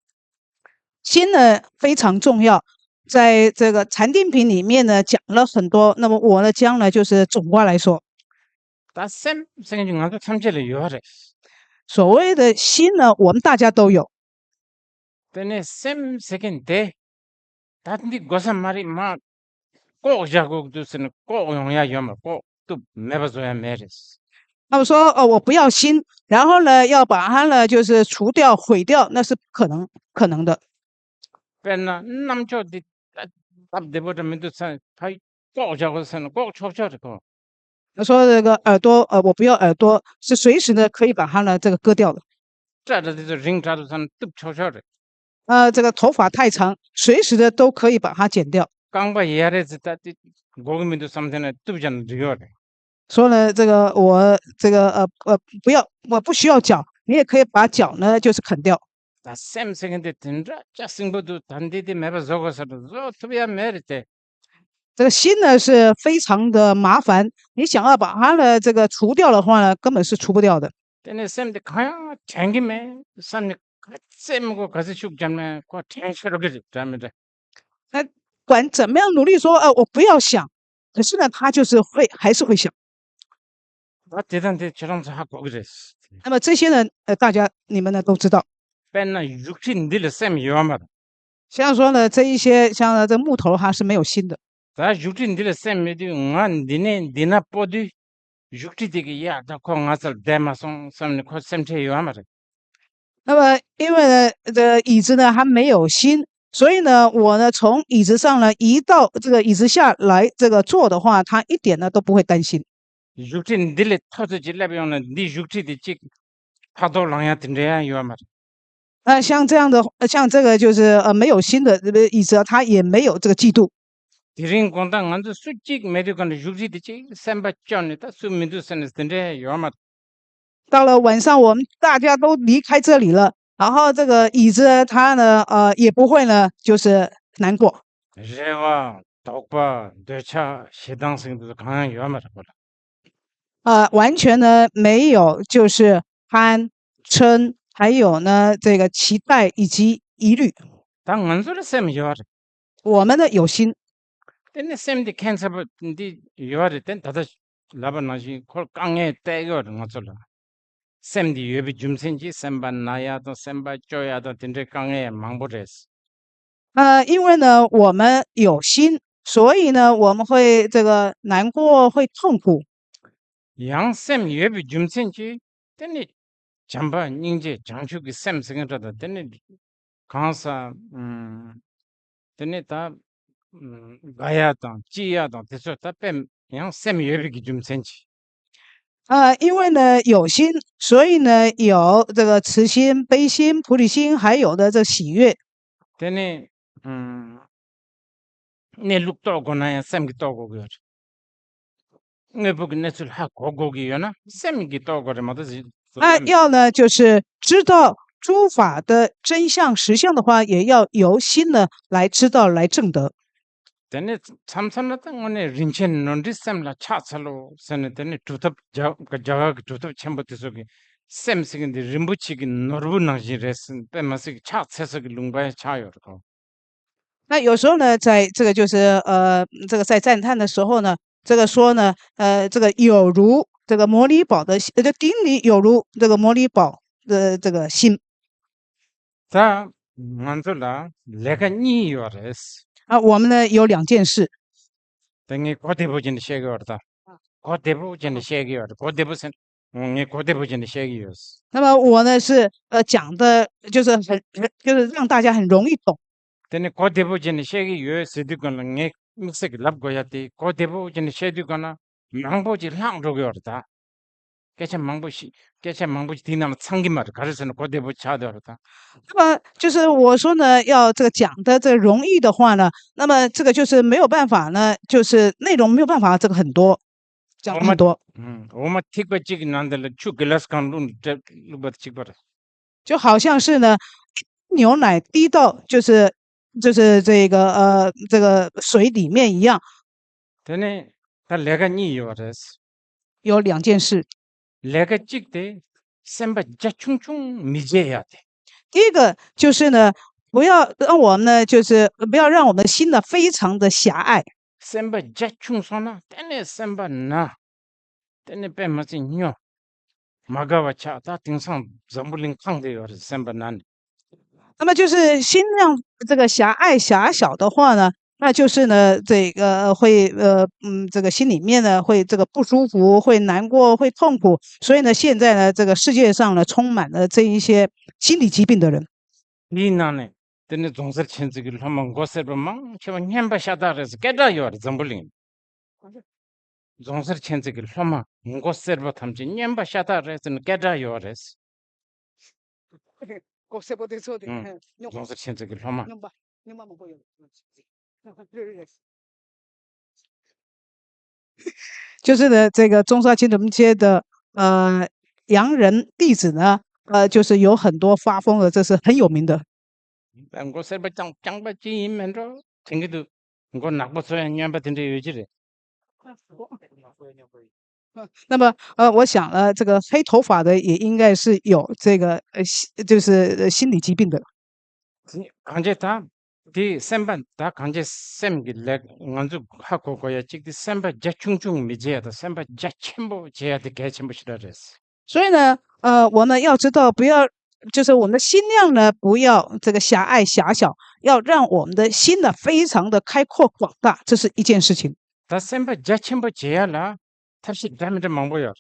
心呢非常重要，在这个禅定品里面呢讲了很多，那么我呢将来就是总括来说。 ད་སེམས་ཟེར་མཁན་ང་ཚོ་ཐམས་ཅད་ལ་ཡོད་རེད། 所谓的心呢，我们大家都有。 དེ་ནས་སེམས་ཟེར་མཁན་དེ། ད་འདི་དགོས་ས་མ་རེད་མ། ལྐོག་བཞག་དགོས་འདུག་ཟེར་ནས་ལྐོག་ཡོང་ཡ་ཡོད་མ་ལྐོག་བཏུབ་མེད་པ་བཟོ་ཡ་མེད་རེད། 那么说，呃，我不要心，然后呢，要把它呢，就是除掉、毁掉，那是不可能可能的。 དཔེར་ན་རྣམ་ཅོག་འདི་སྟབས་བདེ་པོ་འདྲ་མི་འདུག་ཟེར་ཕ་ལྐོག་བཞག་དགོས་ཟེར་ན་ལྐོག་ཆོག་ཆོག་རེད་ཁོ། 他说这个耳朵，呃，我不要耳朵，是随时呢可以把它呢这个割掉的。 སྐྲ་འདྲ་འདི་ཚོ་རིང་དྲགས་འདུག་ཟེར་ན་གཏུབ་ཆོག་ཆོག་རེད། 呃，这个头发太长，随时的都可以把它剪掉。 རྐང་པ་ཡ་རེ་ཙི་ད་དེ་དགོས་ཀྱི་མི་འདུག་བསམ་ཐེངས་ན་གཏུབ་བྱས་ན་འགྲིག་ཡོད་རེད། 说呢，这个我这个呃呃不要，我不需要脚，你也可以把脚呢就是砍掉。 ད་སེམས་ཟེར་མཁན་དེ་དེ་འདྲ་ཅག་སིང་པོ་འདུག་ད་འདི་དེ་མེད་པ་བཟོ་དགོས་ས་རེད། བཟོ་ཐུབ་ཡ་མེད་རེད་དེ། 这个心呢是非常的麻烦，你想要把它呢这个除掉的话呢，根本是除不掉的。 དེ་ནས་སེམས་དེ་གང་ཡང་དྲན་གྱི་མེད་བསམ་ནས་ག་ཚད་མི་དགོས་ག་ཚད་ཤུགས་རྒྱབ་ནས་ཁོ་དྲན་ཤོར་གི་རེད་འདྲ་མི་འདྲ། 那不管怎么样努力说，呃，我不要想，可是呢，他就是会还是会想。 ད་དེ་དང་དེ་ཁྱེད་རང་ཚོ་ཧ་གོ་གི་རེད། 那么这些呢，呃，大家你们呢都知道。 དཔེར་ན་བཞུགས་ཁྲི་འདི་ལ་སེམས་ཡོད་མ་རེད། 像说呢，这一些像呢这木头，它是没有心的。 ད་བཞུགས་ཁྲི་འདི་ལ་སེམས་མེད་དུས་ང་འདི་ནས་འདི་ན་སྤོ་དུས། བཞུགས་ཁྲི་དེ་གི་ཡ་ད་ཁོ་ང་ཚོར་བསྡད་མ་སོང་བསམ་ནས་ཁོ་སེམས་ཁྲལ་ཡོད་མ་རེད། 那么因为呢，这椅子呢它没有心，所以呢，我呢从椅子上呢移到这个椅子下来这个坐的话，他一点呢都不会担心。 བཞུགས་ཁྲི་འདི་ལས་མཐོ་ཙམ་ཅིག་སླེབས་ཡོང་ན་འདི་བཞུགས་ཁྲི་དེ་གཅིག་ཕར་ལྡོག་ལངས་ཡ་དེ་འདྲ་ཡང་ཡོད་མ་རེད། 呃，像这样的，呃，像这个就是呃没有新的呃椅子，他也没有这个嫉妒。 དེ་རིང་དགོང་དག་ང་ཚོ་སུ་གཅིག་མེད་དུས་གང་དུ་བཞུགས་ཁྲི་དེ་གཅིག་སེམས་པ་སྐྱོ་ནས་ད་སུ་མི་འདུག་ཟེར་ནས་དེ་འདྲ་ཡོད་མ་རེད། 到了晚上，我们大家都离开这里了，然后这个椅子它呢，呃，也不会呢，就是难过。 རེ་བ། དོགས་པ། འདོད་ཆགས། ཞེ་སྡང་ཟེར་གྱི་འདུག་གང་ཡང་ཡོད་མ་རེད་ཁོ་ལ། 呃，完全呢没有，就是贪嗔，还有呢这个期待以及疑虑。 ད་ང་ཚོ་ལ་སེམས་ཡོད་རེད། 我们呢有心。 དེ་ནས་སེམས་འདི་ཁྱད་མཚར་པོ་འདི་ཡོད་རེད་དེ་ད་ལྟ་ལབ་པ་ནང་བཞིན་ཁོར་དཀའ་ངལ་སྤྲད་ཡོད་རེད་ང་ཚོ་ལ། སེམས་འདི་ཡོད་པའི་རྒྱུ་མཚན་གྱིས་སེམས་པ་ན་ཡ་དང་སེམས་པ་སྐྱོ་ཡ་དང་དེ་འདྲའི་དཀའ་ངལ་མང་པོ་རེད། 呃，因为呢，我们有心，所以呢，我们会这个难过，会痛苦。 ཡང་སེམས་ཡོད་པའི་རྒྱུ་མཚན་གྱིས་དེ་ནི་བྱམས་པ་སྙིང་རྗེ་བྱང་ཆུབ་ཀྱི་སེམས་ཟེར་མཁན་འདྲ་དང་དེ་ནི་གང་ཟག་ཨུམ། དེ་ནི་ད་ཨུམ་དགའ་ཡ་དང་སྐྱིད་ཡ་དང་དེ་ཚོ་ད་དཔེ་ཡང་སེམས་ཡོད་པའི་གི་རྒྱུ་མཚན་གྱིས། 呃，因为呢有心，所以呢有这个慈心、悲心、菩提心，还有的这喜悦。 དེ་ནི་ཨུམ། གནས་ལུགས་རྟོགས་དགོས་ན་ཡང་སེམས་ཀྱིས་རྟོགས་དགོས་ཀྱི་ཡོད་རེད། དངོས་པོ་གི་གནས་ཚུལ་ཧ་གོ་དགོས་ཀྱི་ཡོད་ན་སེམས་ཀྱིས་རྟོགས་དགོས་རེད་མ་གཏོགས་ཟིན། 那要呢，就是知道诸法的真相实相的话，也要由心呢来知道、来证得。 དེ་ནས་མཚམས་མཚམས་ལ་ད་དངོས་གནས་རིན་ཆེན་ནོར་འཁྲུལ་སེམས་ལ་ཕྱག་འཚལ་ལོ་ཟེར་ནས་དེ་ནས་གྲུབ་ཐོབ་རྒྱ་རྒྱ་གར་གྱི་གྲུབ་ཐོབ་ཆེན་པོ་དེ་ཚོ་གི་སེམས་ཟེར་གི་འདི་རིན་པོ་ཆེ་གི་ནོར་བུ་ནང་བཞིན་རེད་ཟེར་དཔེ་མ་སྲིད་ཀྱི་ཕྱག་འཚལ་ས་གི་ལུང་པ་ཡང་ཆགས་ཡོད་རེད་ཁོ། 那有时候呢，在这个就是呃，这个在赞叹的时候呢，这个说呢，呃，这个有如这个摩尼宝的，呃，就顶礼有如这个摩尼宝的这个心。 ད་ང་ཚོ་ལ་ལས་ཀ་གཉིས་ཡོད་རེད། 啊，我们呢有两件事。 དེ་ངས་གོ་བདེ་པོ་བྱས་ནས་བཤད་གི་ཡོད་རེད་ད། གོ་བདེ་པོ་བྱས་ནས་བཤད་གི་ཡོད་རེད། གོ་བདེ་པོ་ཟེར། ངས་གོ་བདེ་པོ་བྱས་ནས་བཤད་གི་ཡོད། 那么我呢是呃讲的，就是很就是让大家很容易懂。 དེ་ནས་གོ་བདེ་པོ་བྱས་ནས་བཤད་གི་ཡོད་ཟེར་དུས་གང་ལ་ངས་དམིགས་བསལ་གྱི་ལབ་དགོས་ཡ་དེ་གོ་བདེ་པོ་བྱས་ནས་བཤད་དུས་གང་ལ་མང་པོ་ཅིག་ལྷག་འགྲོ་གི་ཡོད་རེད་ད། སྐད་ཆ་མང་པོ་ཞིག་སྐད་ཆ་མང་པོ་ཞིག་དེའི་ནང་ལ་ཚང་གི་མ་རེད། ག་རེ་ཟེར་ན་གོ་བདེ་པོ་ཆགས་བསྡད་རེད་ད། 那么就是我说呢，要这个讲的这容易的话呢，那么这个就是没有办法呢，就是内容没有办法这个很多。 讲那么多。 འོ་མ་ཐིགས་པ་གཅིག་གི་ནང་དེ་ལ་ཆུ་གི་ལ་སི་གང་བླུགས་བླུགས་པ་གཅིག་པ་རེད། 就好像是呢，牛奶滴到就是就是这个呃这个水里面一样。 དེ་ནས་ད་ལས་ཀ་གཉིས་ཡོད་རེད། 有两件事。 ལས་ཀ་གཅིག་དེ་སེམས་པ་རྒྱ་ཆུང་ཆུང་མི་བྱེད་ཡ་དེ། 第一个就是呢，不要让我们呢，就是不要让我们的心呢非常的狭隘。 སེམས་པ་རྒྱ་ཆུང་སོང་ན་དེ་ནས་སེམས་པ་ན། དེ་ནས་དཔེ་མ་སྲིད་སྨྱོ། མ་དགའ་བ་ཆགས། ད་དེང་སང་འཛམ་བུ་གླིང་གང་དུ་ཡོད་རེད་སེམས་པ་ན་ནི། 那么就是心量这个狭隘狭小的话呢，那就是呢，这个会呃嗯，这个心里面呢会这个不舒服，会难过，会痛苦。所以呢，现在呢，这个世界上呢充满了这一些心理疾病的人。 དེའི་ནང་ནས་དེ་ནི་རྫོང་སར་ཆེན་ཚིག་གི་སློབ་མ་མགོ་སེར་པོ་མང་ཆེ་བ་སྨྱོན་པ་ཤ་སྟག་རེད་ཟེར་སྐད་གྲགས་ཡོད་རེད་འཛམ་བུ་གླིང་། རྫོང་སར་ཆེན་ཚིག་གི་སློབ་མ་མགོ་སེར་པོ་ཐམས་ཅད་སྨྱོན་པ་ཤ་སྟག་རེད་ཟེར་ནས་སྐད་གྲགས་ཡོད་རེད། 国色不对错的，ཨང་། 嗯，用རྫོང་སར་ཆེན་ཚིག་གི་སློབ་མ། 用吧，用吧，没有。就是呢，这个中沙青铜街的呃洋人弟子呢，呃，就是有很多发疯的，这是很有名的。 མགོ་སེར་པོ་རྐྱང་རྐྱང་པ་ཅི་ཡིན་མིན་འགྲོ་དྲན་གྱི་འདུག་མགོ་ནག་པོ་ཚོ་ཡང་སྨྱོན་པ་དེ་འདྲ་ཡོད་ཀྱི་རེད། ཨ། 那么呃，我想呃，这个黑头发的也应该是有这个呃，心就是呃心理疾病的。 གང་བྱས་ད་དེ་སེམས་པ་ད་གང་བྱས་སེམས་ཀྱི་ལས་ང་ཚོ་ཧ་གོ་དགོས་ཡ་གཅིག་དེ་སེམས་པ་རྒྱ་ཆུང་ཆུང་མི་བྱེད་ཡ་དང་སེམས་པ་རྒྱ་ཆེན་པོ་བྱེད་ཡ་དེ་གལ་ཆེན་པོ་ཞེ་དྲག་རེད། 所以呢，呃，我们要知道，不要，就是我们的心量呢，不要这个狭隘狭小，要让我们的心呢非常的开阔广大，这是一件事情。 ད་སེམས་པ་རྒྱ་ཆེན་པོ་བྱེད་ཡ་ལ་ཐབས་ཤེས་འདྲ་མི་འདྲ་མང་པོ་ཡོད།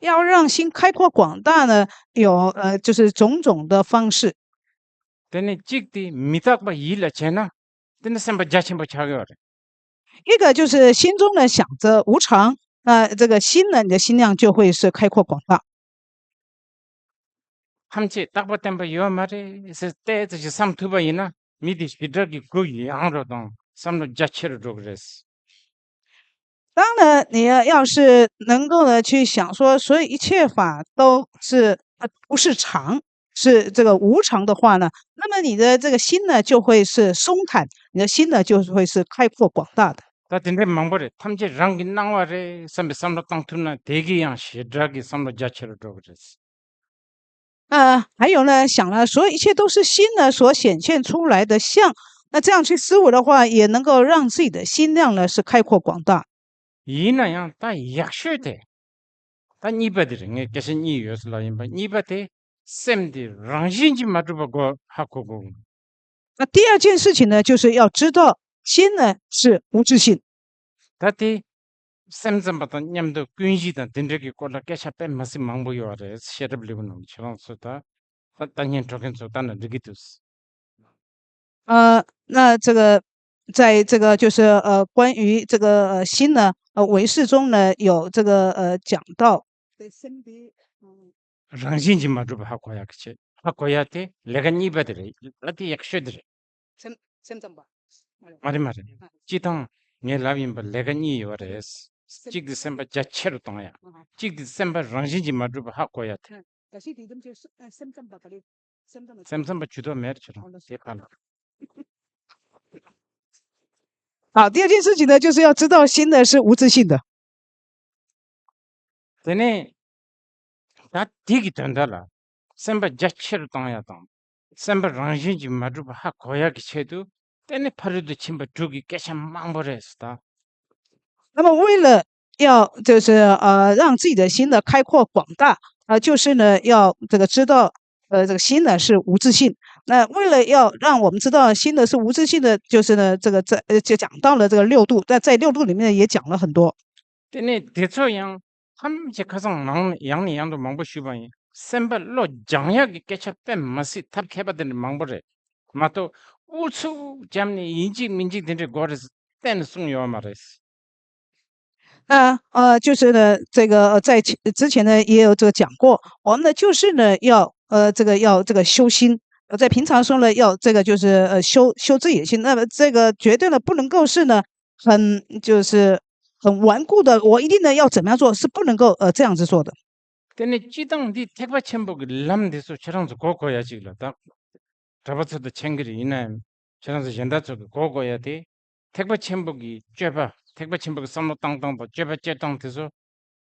要让心开阔广大呢，有呃，就是种种的方式。དེ་ནས་གཅིག་དེ་མི་རྟག་པ་ཡིད་ལ་བྱས་ན། དེ་ནི་སེམས་པ་རྒྱ་ཆེན་པོ་ཆགས་ཡོད་རེད། 一个就是心中呢想着无常，那这个心呢，你的心量就会是开阔广大。 ཐམས་ཅད་རྟག་པ་བརྟན་པ་ཡོད་མ་རེད་ཟེར་ཏོག་ཙམ་ཞིག་བསམ་ཐུབ་པ་ཡིན་ན། མི་དེ་ཞེ་དྲག་གི་གུ་ཡངས་རོ་དང་བསམ་བློ་རྒྱ་ཆེ་རུ་འགྲོ་གི་རེད། 当然，你要要是能够呢去想说，所有一切法都是呃不是常，是这个无常的话呢，那么你的这个心呢就会是松坦，你的心呢就会是开阔广大的。 ད་དེ་འདྲའི་མང་པོ་རེད། ཐམས་ཅད་རང་གི་སྣང་བ་རེད་བསམ་པའི་བསམ་བློ་བཏང་ཐུབ་ན། དེ་གི་ཡང་ཞེ་དྲག་གི་བསམ་བློ་རྒྱ་ཆེ་རུ་འགྲོ་གི་རེད། 呃，还有呢，想了说一切都是心呢所显现出来的相，那这样去思维的话，也能够让自己的心量呢是开阔广大。 ཡིན་ན་ཡང་ད་ཡག་ཤོས་དེ། ད་གཉིས་པ་དེ་རེད། ངས་སྐད་ཆ་གཉིས་ཡོད་ཟེར་ལབ་ཡིན་པ། གཉིས་པ་དེ་སེམས་དེ་རང་བཞིན་གྱིས་མ་གྲུབ་པ་གོ་ཧ་གོ་དགོས། 那第二件事情呢，就是要知道心呢是无自性。 ད་དེ་སེམས་ཙམ་པ་དང་མཉམ་དུ་ཀུན་གཞི་དང་དེ་འདྲ་གི་སྐོར་ལ་སྐད་ཆ་དཔེ་མ་སྲིད་མང་པོ་ཡོད་རེད། བཤད་གྲབས་ལེགས་པོ་གནང་། ཁྱེད་རང་ཚོ་ད་ད་ལྟ་ཉན་འགྲོ་མཁན་ཚོ་ལྟ་ན་འགྲིག་གི་འདུག 呃，那这个，在这个就是呃，关于这个呃心呢，呃唯识中呢有这个呃讲到， རང་བཞིན་གྱིས་མ་གྲུབ་པ་ཧ་གོ་ཡག་གི་ཆེད། ཧ་གོ་ཡག་དེ་ལས་ཀ་གཉིས་པ་དེ་རེད། ལ་དེ་ཡག་ཤོས་དེ་རེད། 三三藏吧。 མ་རེད་མ་རེད། སྤྱི་བཏང་ངས་ལབ་ཡིན་པ་ལས་ཀ་གཉིས་ཡོད་རེད། གཅིག་དེ་སེམས་པ་རྒྱ་ཆེ་རུ་གཏོང་ཡག་གཅིག་དེ་སེམས་པ་རང་བཞིན་གྱིས་མ་གྲུབ་པ་ཧ་གོ་ཡག་དེ། 但是你们就是呃三藏吧，可以三藏吧。 སེམས་ཙམ་པ་ཇུས་གཏོགས་མེད་ཁྱེད་རང་དེ་ཕར་ལ། 好，第二件事情呢，就是要知道心呢是无自性的。 དེ་ནས་ད་དེ་གི་དོན་དག་ལ་སེམས་པ་རྒྱ་ཆེ་རུ་གཏོང་ཡག་དང་སེམས་པ་རང་བཞིན་གྱིས་མ་གྲུབ་པ་ཧ་གོ་ཡག་གི་ཆེད་དུ། དེ་ནི་ཕ་རོལ་ཏུ་ཕྱིན་པ་དྲུག་གི་སྐད་ཆ་མང་པོ་རེད་ཟེར་ད། 那么为了要就是呃让自己的心呢开阔广大，啊、就是呢要这个知道呃这个心呢是无自性。那为了要让我们知道心呢是无自性的，就是呢这个在呃就讲到了这个六度，但在六度里面也讲了很多。 དེ་ནས་དེ་ཚོ་ཡང་ཐམས་ཅད་ཁ་སང་ནང་ནས་ཡང་ནས་ཡང་དུ་མང་པོ་ཞུས་པ་ཡིན། སེམས་པ་བློ་སྦྱང་ཡག་གི་སྐད་ཆ་དཔེ་མ་སྲིད་ཐབས་མཁས་པ་དེ་འདྲ་མང་པོ་རེད་མ་གཏོགས། ཨུ་ཚུགས་བརྒྱབ་ནས་ཡིན་གཅིག་མིན་གཅིག་དེ་འདྲའི་དགོས་རེད་གཏན་ནས་གསུངས་ཡོད་མ་རེད། 那呃，就是呢，这个呃在前之前呢也有这个讲过，我们呢就是呢要呃这个要这个修心，呃在平常时候呢要这个就是呃修修自己的心，那么这个绝对呢不能够是呢很就是很顽固的，我一定呢要怎么样做，是不能够呃这样子做的。 དེ་ནས་སྤྱི་བཏང་འདི་ཐེག་པ་ཆེན་པོ་གི་ལམ་འདི་ཚོ་ཁྱེད་རང་ཚོ་གོ་དགོས་ཡ་ཅིག་ལ། ད་གྲྭ་པ་ཚོ་དང་མཁྱེན་གྱི་རེད། ཡིན་ན་ཡང་ཁྱེད་རང་ཚོ་གཞན་དག་ཚོ་གི་གོ་དགོས་ཡ་དེ། ཐེག་པ་ཆེན་པོ་གི་སྤྱོད་པ། ཐེག་པ་ཆེན་པོ་གི་བསམ་བློ་བཏང་སྟངས་དང་སྤྱོད་པ་སྤྱོད་སྟངས་དེ་ཚོ་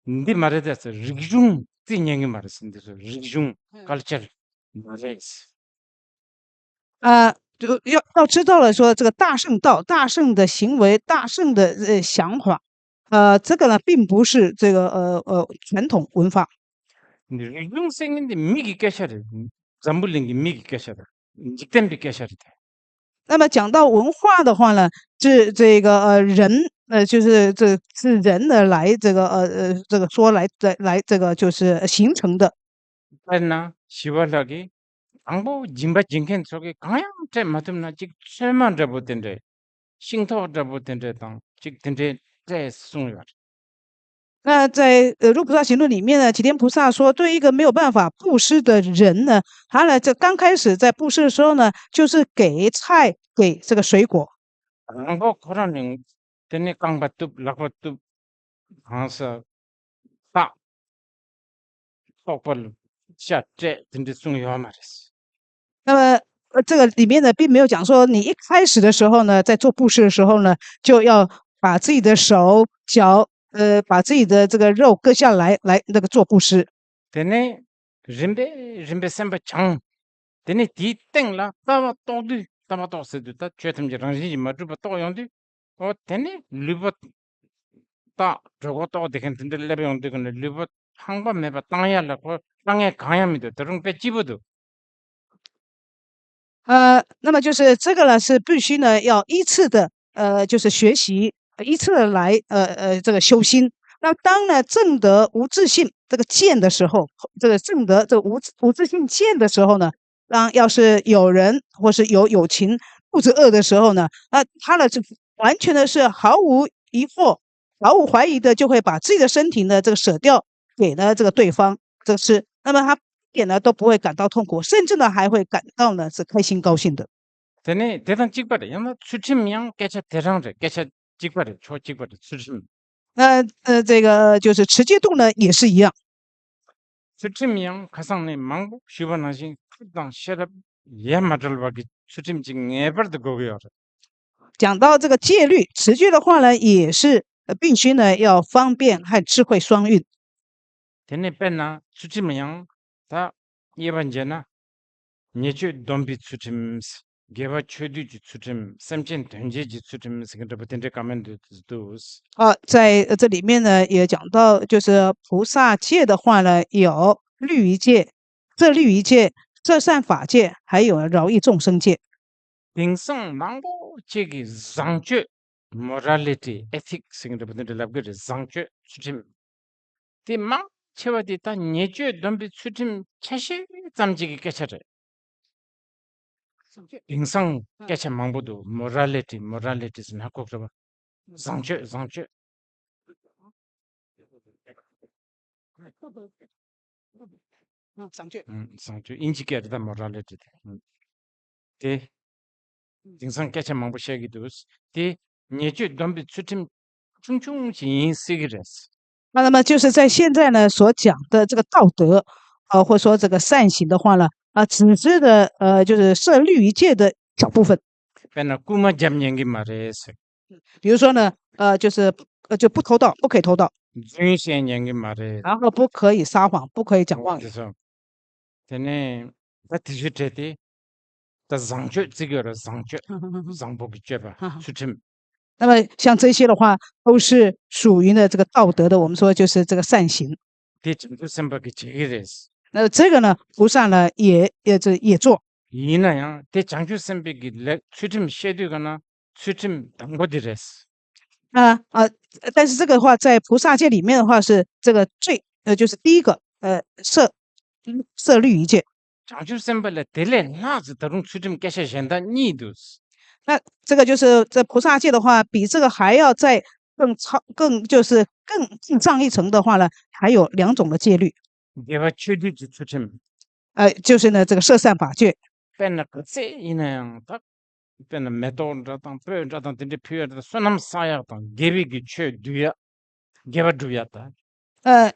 འདི་མ་རེད་ད་ཟེར། རིག་གཞུང་རྩིས་ཉན་གི་མ་རེད་ཟེར། འདི་ཚོ་རིག་གཞུང་ཀལ་ཅར་མ་རེད་ཟེར། 啊，就要要知道了，说这个大乘道、大乘的行为、大乘的呃想法，呃，这个呢，并不是这个呃呃传统文化。 རིག་གཞུང་ཟེར་མཁན་དེ་མི་གི་སྐད་ཆ་རེད། འཛམ་བུ་གླིང་གི་མི་གི་སྐད་ཆ་རེད། འཇིག་རྟེན་པའི་སྐད་ཆ་རེད། 那么讲到文化的话呢，是这个呃人呃，就是这是人的来这个呃呃这个说来来这个就是形成的。 དཔེར་ན་ཞི་བ་ལྷ་གིས་དང་པོ་སྦྱིན་པ་སྦྱིན་མཁན་ཚོ་གིས་གང་ཡང་སྤྲད་མ་ཐུབ་ན། གཅིག་ཚོད་མ་འདྲ་པོ་དེ་འདྲས། ཤིང་ཐོག་འདྲ་པོ་དེ་འདྲས་དང་གཅིག་དེ་འདྲས་སྤྲད་གསུངས་ཡོད། 那在呃《入菩萨行论》里面呢，齐天菩萨说，对一个没有办法布施的人呢，他呢，这刚开始在布施的时候呢，就是给菜，给这个水果。 དང་པོ་ཁོ་རང་ནི་དེ་ནས་རྐང་པ་གཏུབ། ལག་པ་གཏུབ། གང་ས་བཏགས། ལྟོགས་པ་ལ་ཤ་སྤྲད། དེ་འདྲས་གསུངས་ཡོད་མ་རེད། 那么呃，这个里面呢，并没有讲说你一开始的时候呢，在做布施的时候呢，就要把自己的手脚呃，把自己的这个肉割下来，来那个做布施。 དེ་ནས་རིམ་པས་རིམ་པས་སེམས་པ་སྦྱངས། དེ་ནས་དེའི་སྟེང་ལ་ལྟ་བ་རྟོགས་དུས། ལྟ་བ་རྟོགས་ཟེར་དུས་ད་ཆོས་ཐམས་ཅད་རང་བཞིན་གྱིས་མ་གྲུབ་པ་རྟོགས་ཡོང་དུས། འོ་དེ་ནས་ལུས་པོ་བཏགས། གྲོད་ཁོག་ལྟོགས་བསྡད་མཁན་དེ་འདྲ་སླེབས་ཡོང་དུས་ཀྱི་ནས་ལུས་པོ་ཧང་པ་མེད་པ་བཏང་ཡ་ལ་ཁོ་ལྟ་མཁན་གང་ཡང་མི་འདུག་ད་རུང་དཔེ་སྐྱིད་པོ་འདུག 呃，那么就是这个呢，是必须呢要依次的，呃，就是学习，依次的来，呃呃，这个修心。那当呢证得无自性这个见的时候，这个证得这个无无自性见的时候呢，当要是有人或是有友情肚子饿的时候呢，那他呢是完全的是毫无疑惑、毫无怀疑的，就会把自己的身体呢这个舍掉给呢这个对方这个吃，那么他一点呢都不会感到痛苦，甚至呢还会感到呢是开心高兴的。 དེ་ནས་དེ་དང་གཅིག་པ་རེད། ཡང་ན་ཚུལ་ཁྲིམས་ཡང་སྐད་ཆ་དེ་རང་རེད། སྐད་ཆ་གཅིག་པ་རེད། ཕྱོགས་གཅིག་པ་རེད། ཚུལ་ཁྲིམས། 那呃，这个就是持戒度呢也是一样。 ཚུལ་ཁྲིམས་ཡང་ཁ་སང་ནས་མང་པོ་ཞུས་པ་ནང་བཞིན་ཐབས་དང་ཤེས་རབ་ཡ་མ་བྲལ་བ་གི་ཚུལ་ཁྲིམས་ཅིག་ངེས་པར་དུ་དགོས་ཀྱི་ཡོད་རེད། 讲到这个戒律，持戒的话呢，也是呃必须呢要方便和智慧双运。 དེ་ནས་དཔེར་ན་ཚུལ་ཁྲིམས་ཡང་ད་དབྱེ་བ་འབྱེད་ན། ཉེས་སྤྱོད་སྡོམ་པའི་ཚུལ་ཁྲིམས། དགེ་བ་ཆོས་སྡུད་ཀྱི་ཚུལ་ཁྲིམས། སེམས་ཅན་དོན་བྱེད་ཀྱི་ཚུལ་ཁྲིམས་ཟེར་གྱི་འདྲ་པོ་དེ་འདྲའི་བཀའ་མོལ་འདུག་འདུག 啊，在呃这里面呢，也讲到就是菩萨戒的话呢，有律仪戒、舍律仪戒、舍善法戒，还有饶益众生戒。 དེང་སང་མང་པོ་ཅིག་གིས་བཟང་སྤྱོད། Morality, ethics ཟེར་གྱི་འདྲ་པོ་དེ་འདྲ་ལབ་ཀྱི་རེད། བཟང་སྤྱོད་ཚུལ་ཁྲིམས། དེ་མང་ཆེ་བ་དེ་ད་ཉེས་སྤྱོད་སྡོམ་པའི་ཚུལ་ཁྲིམས་ཆ་ཤས་ཙམ་ཅིག་གི་སྐད་ཆ་རེད། དེང་སང་སྐད་ཆ་མང་པོ་འདུག Morality, morality ཟེར་ན་ཁོག་རེད་པ། བཟང་སྤྱོད། བཟང་སྤྱོད། 嗯，上去。 ཨུམ། བཟང་སྤྱོད། དབྱིན་ཇི་སྐད་རེད་ད། Morality དེ། ཨུམ། དེ། དེང་སང་སྐད་ཆ་མང་པོ་བཤད་ཀྱི་འདུག་དེ་ཉེས་སྤྱོད་སྡོམ་པའི་ཚུལ་ཁྲིམས་ཆུང་ཆུང་ཞིག་ཡིན་སྲིད་ཀྱི་རེད། 那那么就是在现在呢所讲的这个道德，呃，或者说这个善行的话呢，啊，只是的，呃，就是设律仪戒的小部分。 དཔེར་ན་རྐུན་མ་རྒྱབ་ཉན་གྱི་མ་རེད་ཟེར། 比如说呢，呃，就是呃就不偷盗，不可以偷盗， རྫུན་བཤད་ཉན་གྱི་མ་རེད། 然后不可以撒谎，不可以讲妄语。 དེ་ཚོ། དེ་ནས་ད་དེ་ཚོའི་གྲས་དེ་ད་བཟང་སྤྱོད་བརྩི་གི་ཡོད་རེད། བཟང་སྤྱོད། བཟང་པོ་གི་སྤྱོད་པ། ཚུལ་ཁྲིམས། 那么像这些的话，都是属于呢这个道德的，我们说就是这个善行。 དེ་བྱང་ཆུབ་སེམས་དཔའ་གིས་བྱེད་ཀྱི་རེད། 那这个呢，菩萨呢也也这也做。 ཡིན་ན་ཡང་དེ་བྱང་ཆུབ་སེམས་དཔའི་གི་ལས་ཚུལ་ཁྲིམས་བཤད་དུས་ག་ན་ཚུལ་ཁྲིམས་དང་པོ་དེ་རེད། 啊啊，但是这个的话，在菩萨戒里面的话是这个最呃，就是第一个呃设设律仪戒。 བྱང་ཆུབ་སེམས་དཔའ་ལས་དེ་ལས་ལྷག་ཙམ་ད་རུང་ཚུལ་ཁྲིམས་སྐད་ཆ་གཞན་དག་གཉིས་འདུག 那这个就是在菩萨戒的话，比这个还要再更超、更就是更上一层的话呢，还有两种的戒律。 དགེ་བ་ཆོས་སྡུད་ཀྱི་ཚུལ་ཁྲིམས། 呃，就是呢这个舍善法戒。 དཔེར་ན་ག་ཚད་ཡིན་ན་ཡང་ད། དཔེར་ན་མེ་ཏོག་འདྲ་དང་སྤོས་འདྲ་དང་དེ་འདྲའི་ཕུལ་ཡག་དང་། བསོད་ནམས་བསགས་ཡག་དང་། དགེ་བའི་གི་ཆོས་སྡུད་ཡག་དགེ་བ་སྒྲུབ་ཡག་དང་། 呃，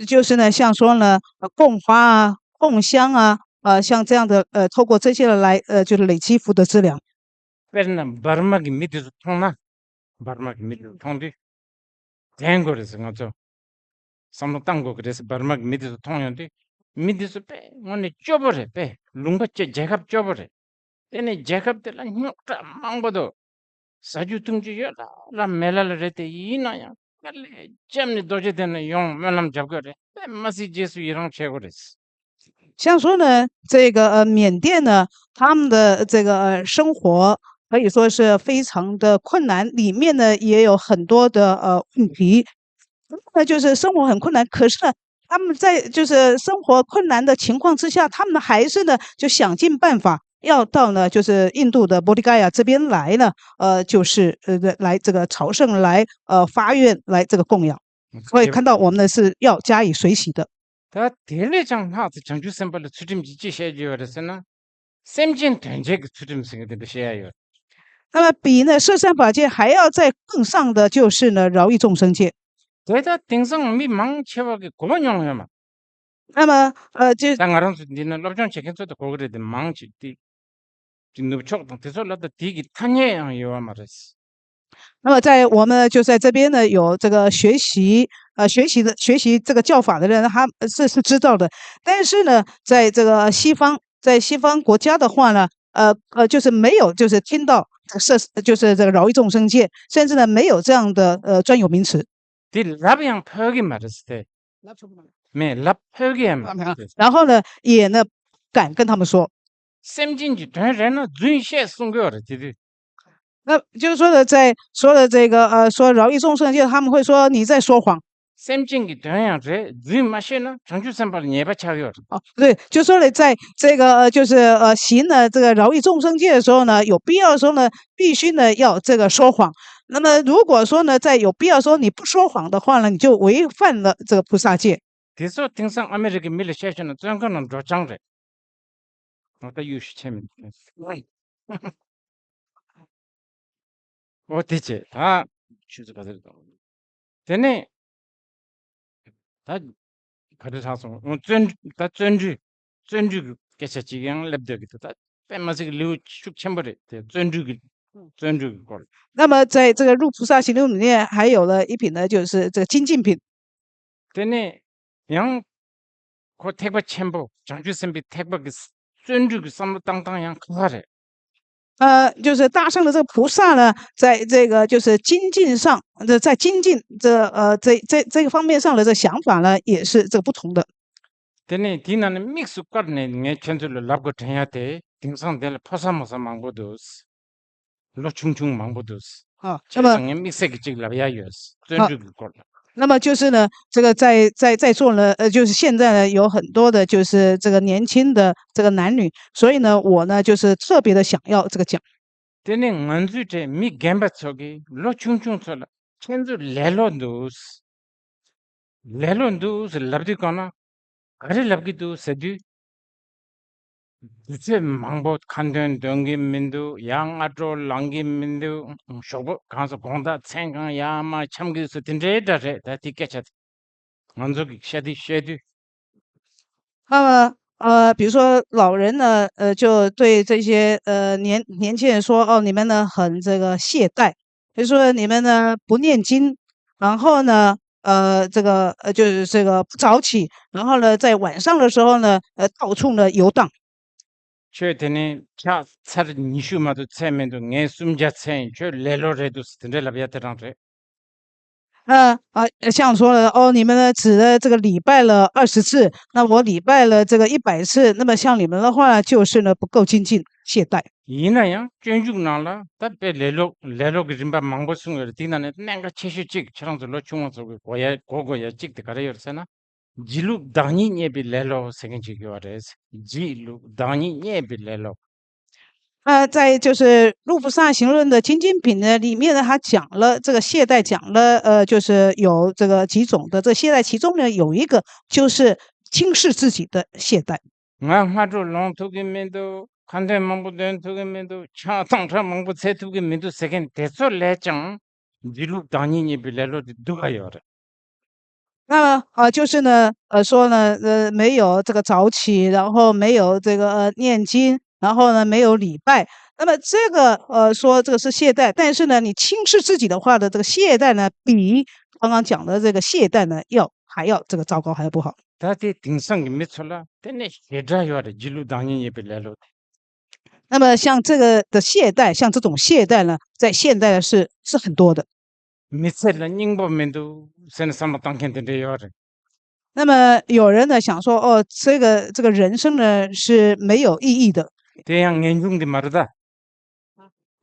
就是呢，像说呢，呃供花啊、供香啊，呃，像这样的，呃，透过这些来，呃，就是累积福德资粮。 དཔེར་ན་འབར་མ་གི་མི་དེ་ཚོ་མཐོང་ན། འབར་མ་གི་མི་དེ་ཚོ་མཐོང་དུས། དྲན་དགོས་རེད་ཟེར། ང་ཚོ་བསམ་བློ་བཏང་དགོས་ཀྱི་རེད་ཟེར། འབར་མ་གི་མི་དེ་ཚོ་མཐོང་ཡོང་དུས། མི་དེ་ཚོ་དཔེ་དངོས་གནས་སྐྱོ་པོ་རེད། དཔེ་ལུང་པ་སྐྱོ། རྒྱལ་ཁབ་སྐྱོ་པོ་རེད། དེ་ནས་རྒྱལ་ཁབ་དེ་ལ་རྙོག་དྲ་མང་པོ་འདུག་ཟ་རྒྱུ་འཐུང་རྒྱུ་ཡོད་ལ་ལ་མེད་ལ་ལ་རེད་དེ། ཡིན་ན་ཡང་དཀའ་ལས་བརྒྱབ་ནས་རྡོ་རྗེ་གདན་ལ་ཡོང་སྨོན་ལམ་རྒྱབ་དགོས་རེད། དཔེ་མ་སྲིད་རྗེས་སུ་ཡི་རང་བྱེད་དགོས་རེད། 像说呢，这个呃缅甸呢，他们的这个呃生活可以说是非常的困难，里面呢也有很多的呃问题。那就是生活很困难，可是呢，他们在就是生活困难的情况之下，他们还是呢就想尽办法要到呢就是印度的Bodh Gaya这边来呢，呃，就是呃来这个朝圣，来呃发愿，来这个供养。所以看到我们呢是要加以随喜的。 ད་དེ་ལས་ཀྱང་ལྷག་ཏུ་བྱང་ཆུབ་སེམས་དཔའ་ལ་ཚུལ་ཁྲིམས་ཀྱིས་ཅི་བཤད་ཀྱི་ཡོད་རེད་ཟེར་ན། སེམས་ཅན་དོན་བྱེད་ཀྱི་ཚུལ་ཁྲིམས་ཟེར་གྱི་དེ་འདྲ་བཤད་ཡ་ཡོད། 那么比那舍善法戒还要再更上的，就是呢饶益众生戒。 དེ་ལྟར་དེང་སང་མི་མང་ཆེ་བ་གིས་གོ་མྱོང་ཡོད་མ། 那么呃，就 ད་ང་རང་ཚོ་འདི་ན་སློབ་སྦྱོང་བྱེད་མཁན་ཚོ་ད་གོ་གི་རེད། དེ་མང་ཆེ་དེ་དེ་ནུབ་ཕྱོགས་དང་དེ་ཚོ་ལ་ད་དེ་གི་ཐ་སྙད་ཡང་ཡོད་པ་མ་རེད། 那么在我们就在这边呢，有这个学习，呃，学习的学习这个教法的人，他是是知道的。但是呢，在这个西方，在西方国家的话呢，呃呃，就是没有就是听到这个是就是这个饶益众生戒，甚至呢没有这样的呃专有名词。 དེ་ལབ་ཡང་ཕོད་ཀྱི་མ་རེད་ཟེར། 那怎么了？ མེད། ལབ་ཕོད་ཀྱི་ཡང་མ་རེད། 然后呢，也呢敢跟他们说。 སེམས་ཅན་གྱི་དོན་རེད་ན་རྫུན་བཤད་གསུང་གི་ཡོད་རེད། དེ་དུས། 那就是说呢，在说的这个呃，说饶益众生戒，他们会说你在说谎。སེམས་ཅན་གྱི་དོན་ཡང་རེད། རྫུན་མ་བཤད་ན་བྱང་ཆུབ་སེམས་དཔའ་ལ་ཉེས་པ་ཆགས་ཡོད་རེད། 哦，对，就说了，在这个呃，就是呃，行呢这个饶益众生戒的时候呢，有必要的时候呢，必须呢要这个说谎。那么如果说呢，在有必要说你不说谎的话呢，你就违反了这个菩萨戒。 དེ་ཚོ་དེང་སང་ཨ་མི་རི་ཀའི་མི་ལ་བཤད་ཤེས་ན་བཙོན་ཁང་ནང་འགྲོ་རྐྱང་རེད། ང་ད་ཡུལ་ཤུ་ཆེ་མི་འདུག་ཨོ་དེ་བྱས་ད་ཆུ་ཚོད་ག་ཚོད་རེད་དང་། དེ་ནས་ད་ག་རེ་ལྷག་སོང་། ཨོ་བརྩོན་ད་བརྩོན་འགྲུས་བརྩོན་འགྲུས་ཀྱི་སྐད་ཆ་ཅིག་ཡང་སླེབས་སྡོད་ཀྱི་འདུག་ད་དཔེ་མ་སྲིད་ཀྱི་ལེའུ་ཤུགས་ཆེན་པོ་རེད་དེ། བརྩོན་འགྲུས་ཀྱི་བརྩོན་འགྲུས་ཀྱི་སྐོར། 那么在这个入菩萨行论里面，还有了一品呢，就是这个精进品。 དེ་ནས་ཡང་ཁོ་ཐེག་པ་ཆེན་པོ་བྱང་ཆུབ་སེམས་དཔའི་ཐེག་པ་གི་བརྩོན་འགྲུས་ཀྱི་བསམ་བློ་བཏང་སྟངས་ཡང་ཁག་ཁག་རེད། 呃，就是大乘的这个菩萨呢，在这个就是精进上，这在精进这呃这这这个方面上的这想法呢，也是这个不同的。 དེ་ནས་དེའི་ནང་ནས་དམིགས་སུ་བཀར་ནས་ངས་ཁྱེད་ཚོ་ལ་ལབ་དགོས་དྲན་ཡ་དེ། དེང་སང་འདི་ལ་ཕོ་གསར་མོ་གསར་མང་པོ་འདུག་ལོ་ཆུང་ཆུང་མང་པོ་འདུག 啊，那 བྱས་么 ཙང་ངས་དམིགས་བསལ་གྱི་གཅིག་ལབ་ཡ་ཡོད། བརྩོན་འགྲུས་ཀྱི་སྐོར་ལ། 那么就是呢，这个在在在座呢，呃，就是现在呢，有很多的，就是这个年轻的这个男女，所以呢，我呢，就是特别的想要这个讲。 དེ་ནས་ང་ཚོའི་གྲས་མི་རྒན་པ་ཚོ་གིས་ལོ་ཆུང་ཆུང་ཚོ་ལ་ཁྱེད་ཚོ་ལེ་ལོ་འདུག་ལེ་ལོ་འདུག་ཟེར་ལབ་དུས་གང་ན། ག་རེ་ལབ་ཀྱི་འདུག་ཟེར་དུས། དུས་ཚོད་མང་པོ་ཁ་འདོན་འདོན་གྱི་མི་འདུག་ཡང་སྔ་དྲོ་ལངས་ཀྱི་མི་འདུག་ཞོགས་པ་གང་ས་དགོང་དག་མཚན་གང་ཡར་མར་འཁྱམ་གྱི་སུ་དེ་འདྲའི་འདྲ་རེད། ད་དེ་སྐད་ཆ་དེ་ང་ཚོ་གི་ཤ་དེ་བཤད་དུས། 那么呃，比如说老人呢，呃，就对这些呃年年轻人说，哦，你们呢很这个懈怠，就说你们呢不念经，然后呢，呃，这个呃就是这个不早起，然后呢在晚上的时候呢，呃，到处呢游荡。 ཁྱོད་དེ་ནས་ཕྱག་ཚར་ཉི་ཤུ་མ་གཏོགས་ཚད་མི་འདུག་ངས་སུམ་བརྒྱ་ཚད་ཡིན། ཁྱོད་ལེ་ལོ་རེད་འདུག་དེ་འདྲ་ལབ་ཡ་དེ་རང་རེད། 呃啊，像说了哦，你们呢只在这个礼拜了二十次，那我礼拜了这个一百次，那么像你们的话就是呢不够精进懈怠。 ཡིན་ན་ཡང་སྤྱོད་འཇུག་ནང་ལ་ད་དཔེ་ལེ་ལོ་ལེ་ལོ་གི་རིམ་པ་མང་པོ་གསུངས་ཡོད་རེད། དེའི་ནང་ནས་གནད་འགག་ཆེ་ཤོས་གཅིག་ཁྱེད་རང་ཚོ་ལོ་ཆུང་བ་ཚོ་གི་གོ་ཡ་གོ་དགོས་ཡ་གཅིག་དེ་ག་རེ་ཡོད་རེད་ཟེར་ན། སྒྱིད་ལུག་བདག་ཉིད་བརྙས་པའི་ལེ་ལོ་ཟེར་མཁན་ཅིག་ཡོད་རེད། སྒྱིད་ལུག་བདག་ཉིད་བརྙས་པའི་ལེ་ལོ། 呃，在就是《入菩萨行论》的精进品呢，里面呢，他讲了这个懈怠，讲了呃，就是有这个几种的这个懈怠，其中呢有一个就是轻视自己的懈怠。 ང་སྔ་དྲོ་ལངས་ཐུབ་ཀྱི་མི་འདུག་ཁ་འདོན་མང་པོ་འདོན་ཐུབ་ཀྱི་མི་འདུག་ཕྱག་ཐང་ཕྲ་མང་པོ་འཚལ་ཐུབ་ཀྱི་མི་འདུག་ཟེར་མཁན་དེ་ཚོ་ལས་ཀྱང་སྒྱིད་ལུག་བདག་ཉིད་བརྙས་པའི་ལེ་ལོ་དེ་སྡུག་ག་ཡོད་རེད། 那么啊，就是呢，呃，说呢，呃，没有这个早起，然后没有这个呃念经，然后呢没有礼拜。那么这个呃说这个是懈怠，但是呢，你轻视自己的话呢，这个懈怠呢，比刚刚讲的这个懈怠呢要还要这个糟糕，还要不好。 ད་དེ་དེང་སང་གི་མི་ཚོ་ལ་དེ་ནས་ཞེ་དྲག་ཡོད་རེད། སྒྱིད་ལུག་བདག་ཉིད་བརྙས་པའི་ལེ་ལོ་དེ། 那么像这个的懈怠，像这种懈怠呢，在现代呢是很多的。 མི་ཚེ་ལ་སྙིང་པོ་མི་འདུག་ཟེར་ནས་བསམ་བློ་བཏང་མཁན་དེ་འདྲ་ཡོད་རེད། 那么有人呢想说，哦，这个这个人生呢是没有意义的。 དེ་ཡང་ངེས་འབྱུང་དེ་མ་རེད་ད།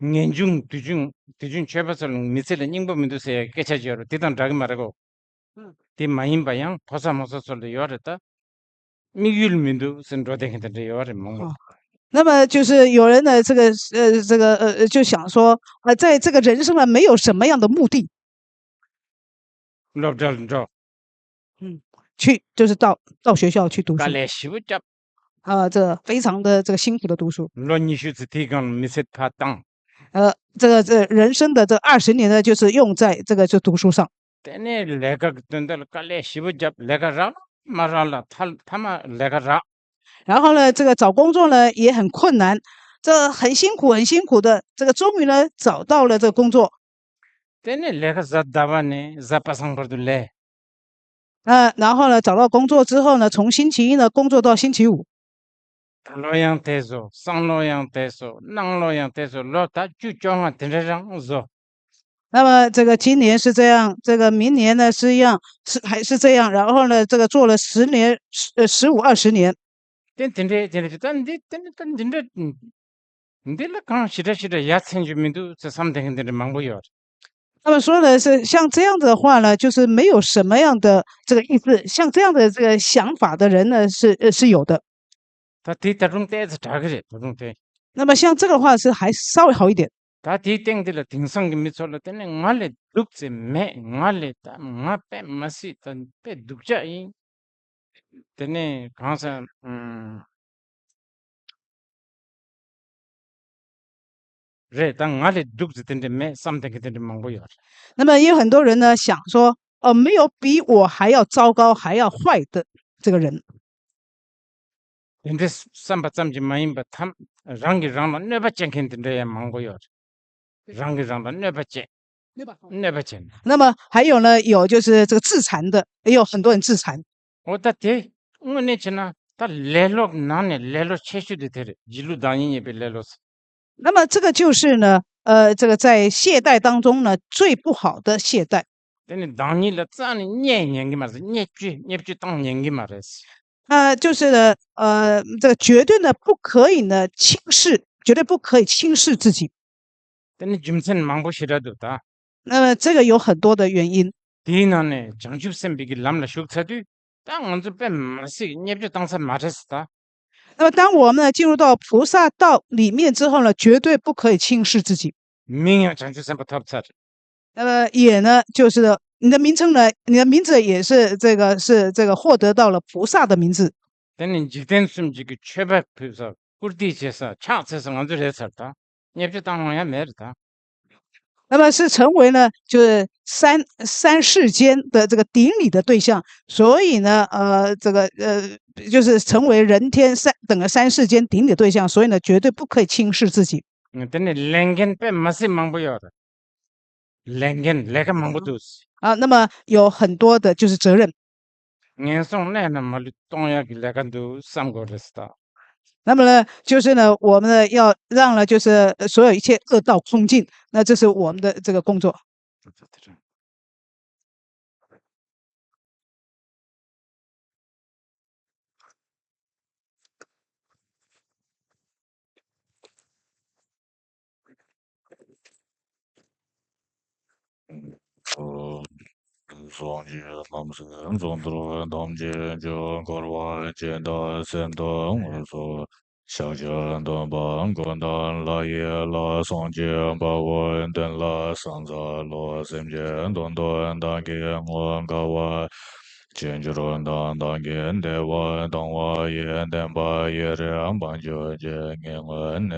ངེས་འབྱུང་དུས་རྒྱུན་དུས་རྒྱུན་ཆོས་པ་ཚོ་ལ་མི་ཚེ་ལ་སྙིང་པོ་མི་འདུག་ཟེར་ཡ་སྐད་ཆ་ཅིག་ཡོད་རེད། དེ་དང་འདྲ་གི་མ་རེད་གོ། དེ་མ་ཡིན་པ་ཡང་ཕོ་གསར་མོ་གསར་ཚོ་ལ་ཡོད་རེད་ད། དམིགས་ཡུལ་མི་འདུག་ཟེར་འགྲོ་བསྡད་མཁན་དེ་འདྲ་ཡོད་རེད་མང་པོ། 那么就是有人呢，这个呃，这个呃，就想说，呃，在这个人生呢，没有什么样的目的。 སློབ་གྲྭར་འགྲོ། 去就是到到学校去读书 དཀའ་ལས་ཞེ་པོ་བརྒྱབ། 啊，这非常的这个辛苦的读书。 ལོ་ཉི་ཤུ་ཙམ་དེའི་སྒང་ལ་མི་ཚེ་ཕར་བཏང་། 呃，这个这人生的这二十年呢，就是用在这个就读书上。 དེ་ནས་ལས་ཀ་གི་དོན་དག་ལ་དཀའ་ལས་ཞེ་པོ་བརྒྱབ། ལས་ཀ་རག་ལ་མ་རག་ལ་མཐའ་མཐའ་མ་ལས་ཀ་རག 然后呢，这个找工作呢也很困难，这很辛苦很辛苦的，这个终于呢找到了这个工作。 དེ་ནས་ལས་ཀ་གཟའ་ཟླ་བ་ནས་གཟའ་པ་སངས་བར་དུ་ལས། 呃，然后呢，找到工作之后呢，从星期一呢工作到星期五。 ད་ལོ་ཡང་དེ་བཟོ། སང་ལོ་ཡང་དེ་བཟོ། གནངས་ལོ་ཡང་དེ་བཟོ། ལོ་ད་བཅུ་བཅོ་ལྔ་དེ་འདྲ་རང་བཟོ། 那么这个今年是这样，这个明年呢是一样，是还是这样，然后呢，这个做了十年，十呃十五二十年。 དེ་དེ་འདྲ་དེ་འདྲ་ད་འདི་དེ་འདྲ་ད་འདི་འདྲ། འདི་ལ་གང་ཞེ་དྲག་ཞེ་དྲག་ཡ་མཚན་ཅིག་མི་འདུག་ཟེར་བསམ་བསྡད་མཁན་དེ་འདྲ་མང་པོ་ཡོད། 那么说呢，是像这样子的话呢，就是没有什么样的这个意思，像这样的这个想法的人呢，是，呃，是有的。 ད་དེ་ད་དུང་ཏོག་ཙམ་དྲག་གི་རེད། ད་དུང་དེ། 那么像这个话是还稍微好一点。 ད་དེའི་སྟེང་དེ་ལ་དེང་སང་གི་མི་ཚོ་ལ་དེ་ནས་ང་ལས་སྡུག་ཙམ་མེད། ང་ལས་ད་ང་དཔེ་མ་སྲིད་ད་དཔེ་སྡུག་ཅག་ཡིན། དེ་ནས་གང་ཟེར། ཨུམ། རེད། ད་ང་ལས་སྡུག་ཙམ་དེ་འདྲ་མེད་བསམ་དེ་གི་དེ་འདྲ་མང་པོ་ཡོད་རེད། 那么也有很多人呢想说，呃，没有比我还要糟糕、还要坏的这个人。 དེ་འདྲའི་བསམ་པ་ཙམ་གྱིས་མ་ཡིན་པར་ཐམ། རང་གིས་རང་ལ་གནོད་པ་བྱེད་མཁན་དེ་འདྲ་ཡང་མང་པོ་ཡོད་རེད། རང་གིས་རང་ལ་གནོད་པ་བྱེད། གནོད་པ་བྱེད་ན། 那么还有呢，有就是这个自残的，也有很多人自残。 འོ་ད་དེ་དངོས་གནས་བྱས་ན་ད་ལེ་ལོ་ནང་ནས་ལེ་ལོ་ཆེ་ཤོས་དེ་དེ་རེད། སྒྱིད་ལུག་བདག་ཉིད་བརྙས་པའི་ལེ་ལོ་ཟེར། 那么这个就是呢，呃，这个在懈怠当中呢，最不好的懈怠。 དེ་ནི་བདག་ཉིད་ལ་རྩ་ནས་བརྙས་ཉན་གི་མ་རེད། བརྙས་བཅོས་བརྙས་བཅོས་བཏང་ཉན་གི་མ་རེད། 啊，就是呢，呃，这个绝对呢不可以呢轻视，绝对不可以轻视自己。 དེ་ནི་རྒྱུ་མཚན་མང་པོ་ཞེ་དྲག་འདུག་ད། 那么这个有很多的原因。 དེའི་ནང་ནས་བྱང་ཆུབ་སེམས་དཔའི་གི་ལམ་ལ་ཞུགས་ཚར་དུས་ད་ང་ཚོ་དཔེ་མ་སྲིད་བརྙས་བཅོས་བཏང་ས་མ་རེད་ཟེར་ད། 那么当我们呢进入到菩萨道里面之后呢，绝对不可以轻视自己。 མིང་ཡང་བྱང་ཆུབ་སེམས་དཔའ་ཐོབ་ཚར། 那么也呢，就是你的名称呢，你的名字也是这个，是这个获得到了菩萨的名字。 དེ་ནི་འཇིག་རྟེན་གསུམ་གྱི་གི་མཆོད་པ་ཕུལ་ས། བཀུར་སྟི་བྱེད་ས། ཕྱག་འཚལ་ས་ང་ཚོ་རེད་ཚར་ད། བརྙས་བཅོས་བཏང་ལོང་ཡང་མེད་རེད་ད། 那么是成为呢，就是三，三世间的这个顶礼的对象，所以呢，呃，这个，呃，就是成为人天三，整个三世间顶礼的对象，所以呢，绝对不可以轻视自己。 དེ་ནི་ལས་འགན་དཔེ་མ་སྲིད་མང་པོ་ཡོད་རེད། ལས་འགན་ལས་ཀ་མང་པོ་འདུག 啊，那么有很多的就是责任。 ངན་སོང་གནས་ན་མ་ལུས་གཏོང་ཡག་གི་ལས་ཀ་འདུག་བསམ་དགོས་རེད་ཟེར་ད། 那么呢，就是呢，我们呢要让呢，就是呃所有一切恶道空尽，那这是我们的这个工作。 སངས་རྒྱས་ལམ་སྲོལ་རྫོགས་འདིར་ཐམས་ཅད་སྤྱོད། འཁོར་བ་སྤྱི་དང་སེམས་དང་དངོས་སུ་ཕྱག་རྒྱ་སྟོན་པ་མགོན་དང་ལྷ་ཡི་ལྷ། སངས་རྒྱས་དཔའ་བོས་མདུན་ལ་ཕྱག་འཚལ་ལོ། སེམས་ཅན་དོན་དུ་བདག་གིས་བསྔོས། དགའ་བ་བཅས་གྱུར་ནས་བདག་གི་བདེ་བ་དང་བ་ཡི་བདེན་པ་ཡེ་རེ་བ་འཇུག་ཅིང་ངེས་བསྔོས་ནས།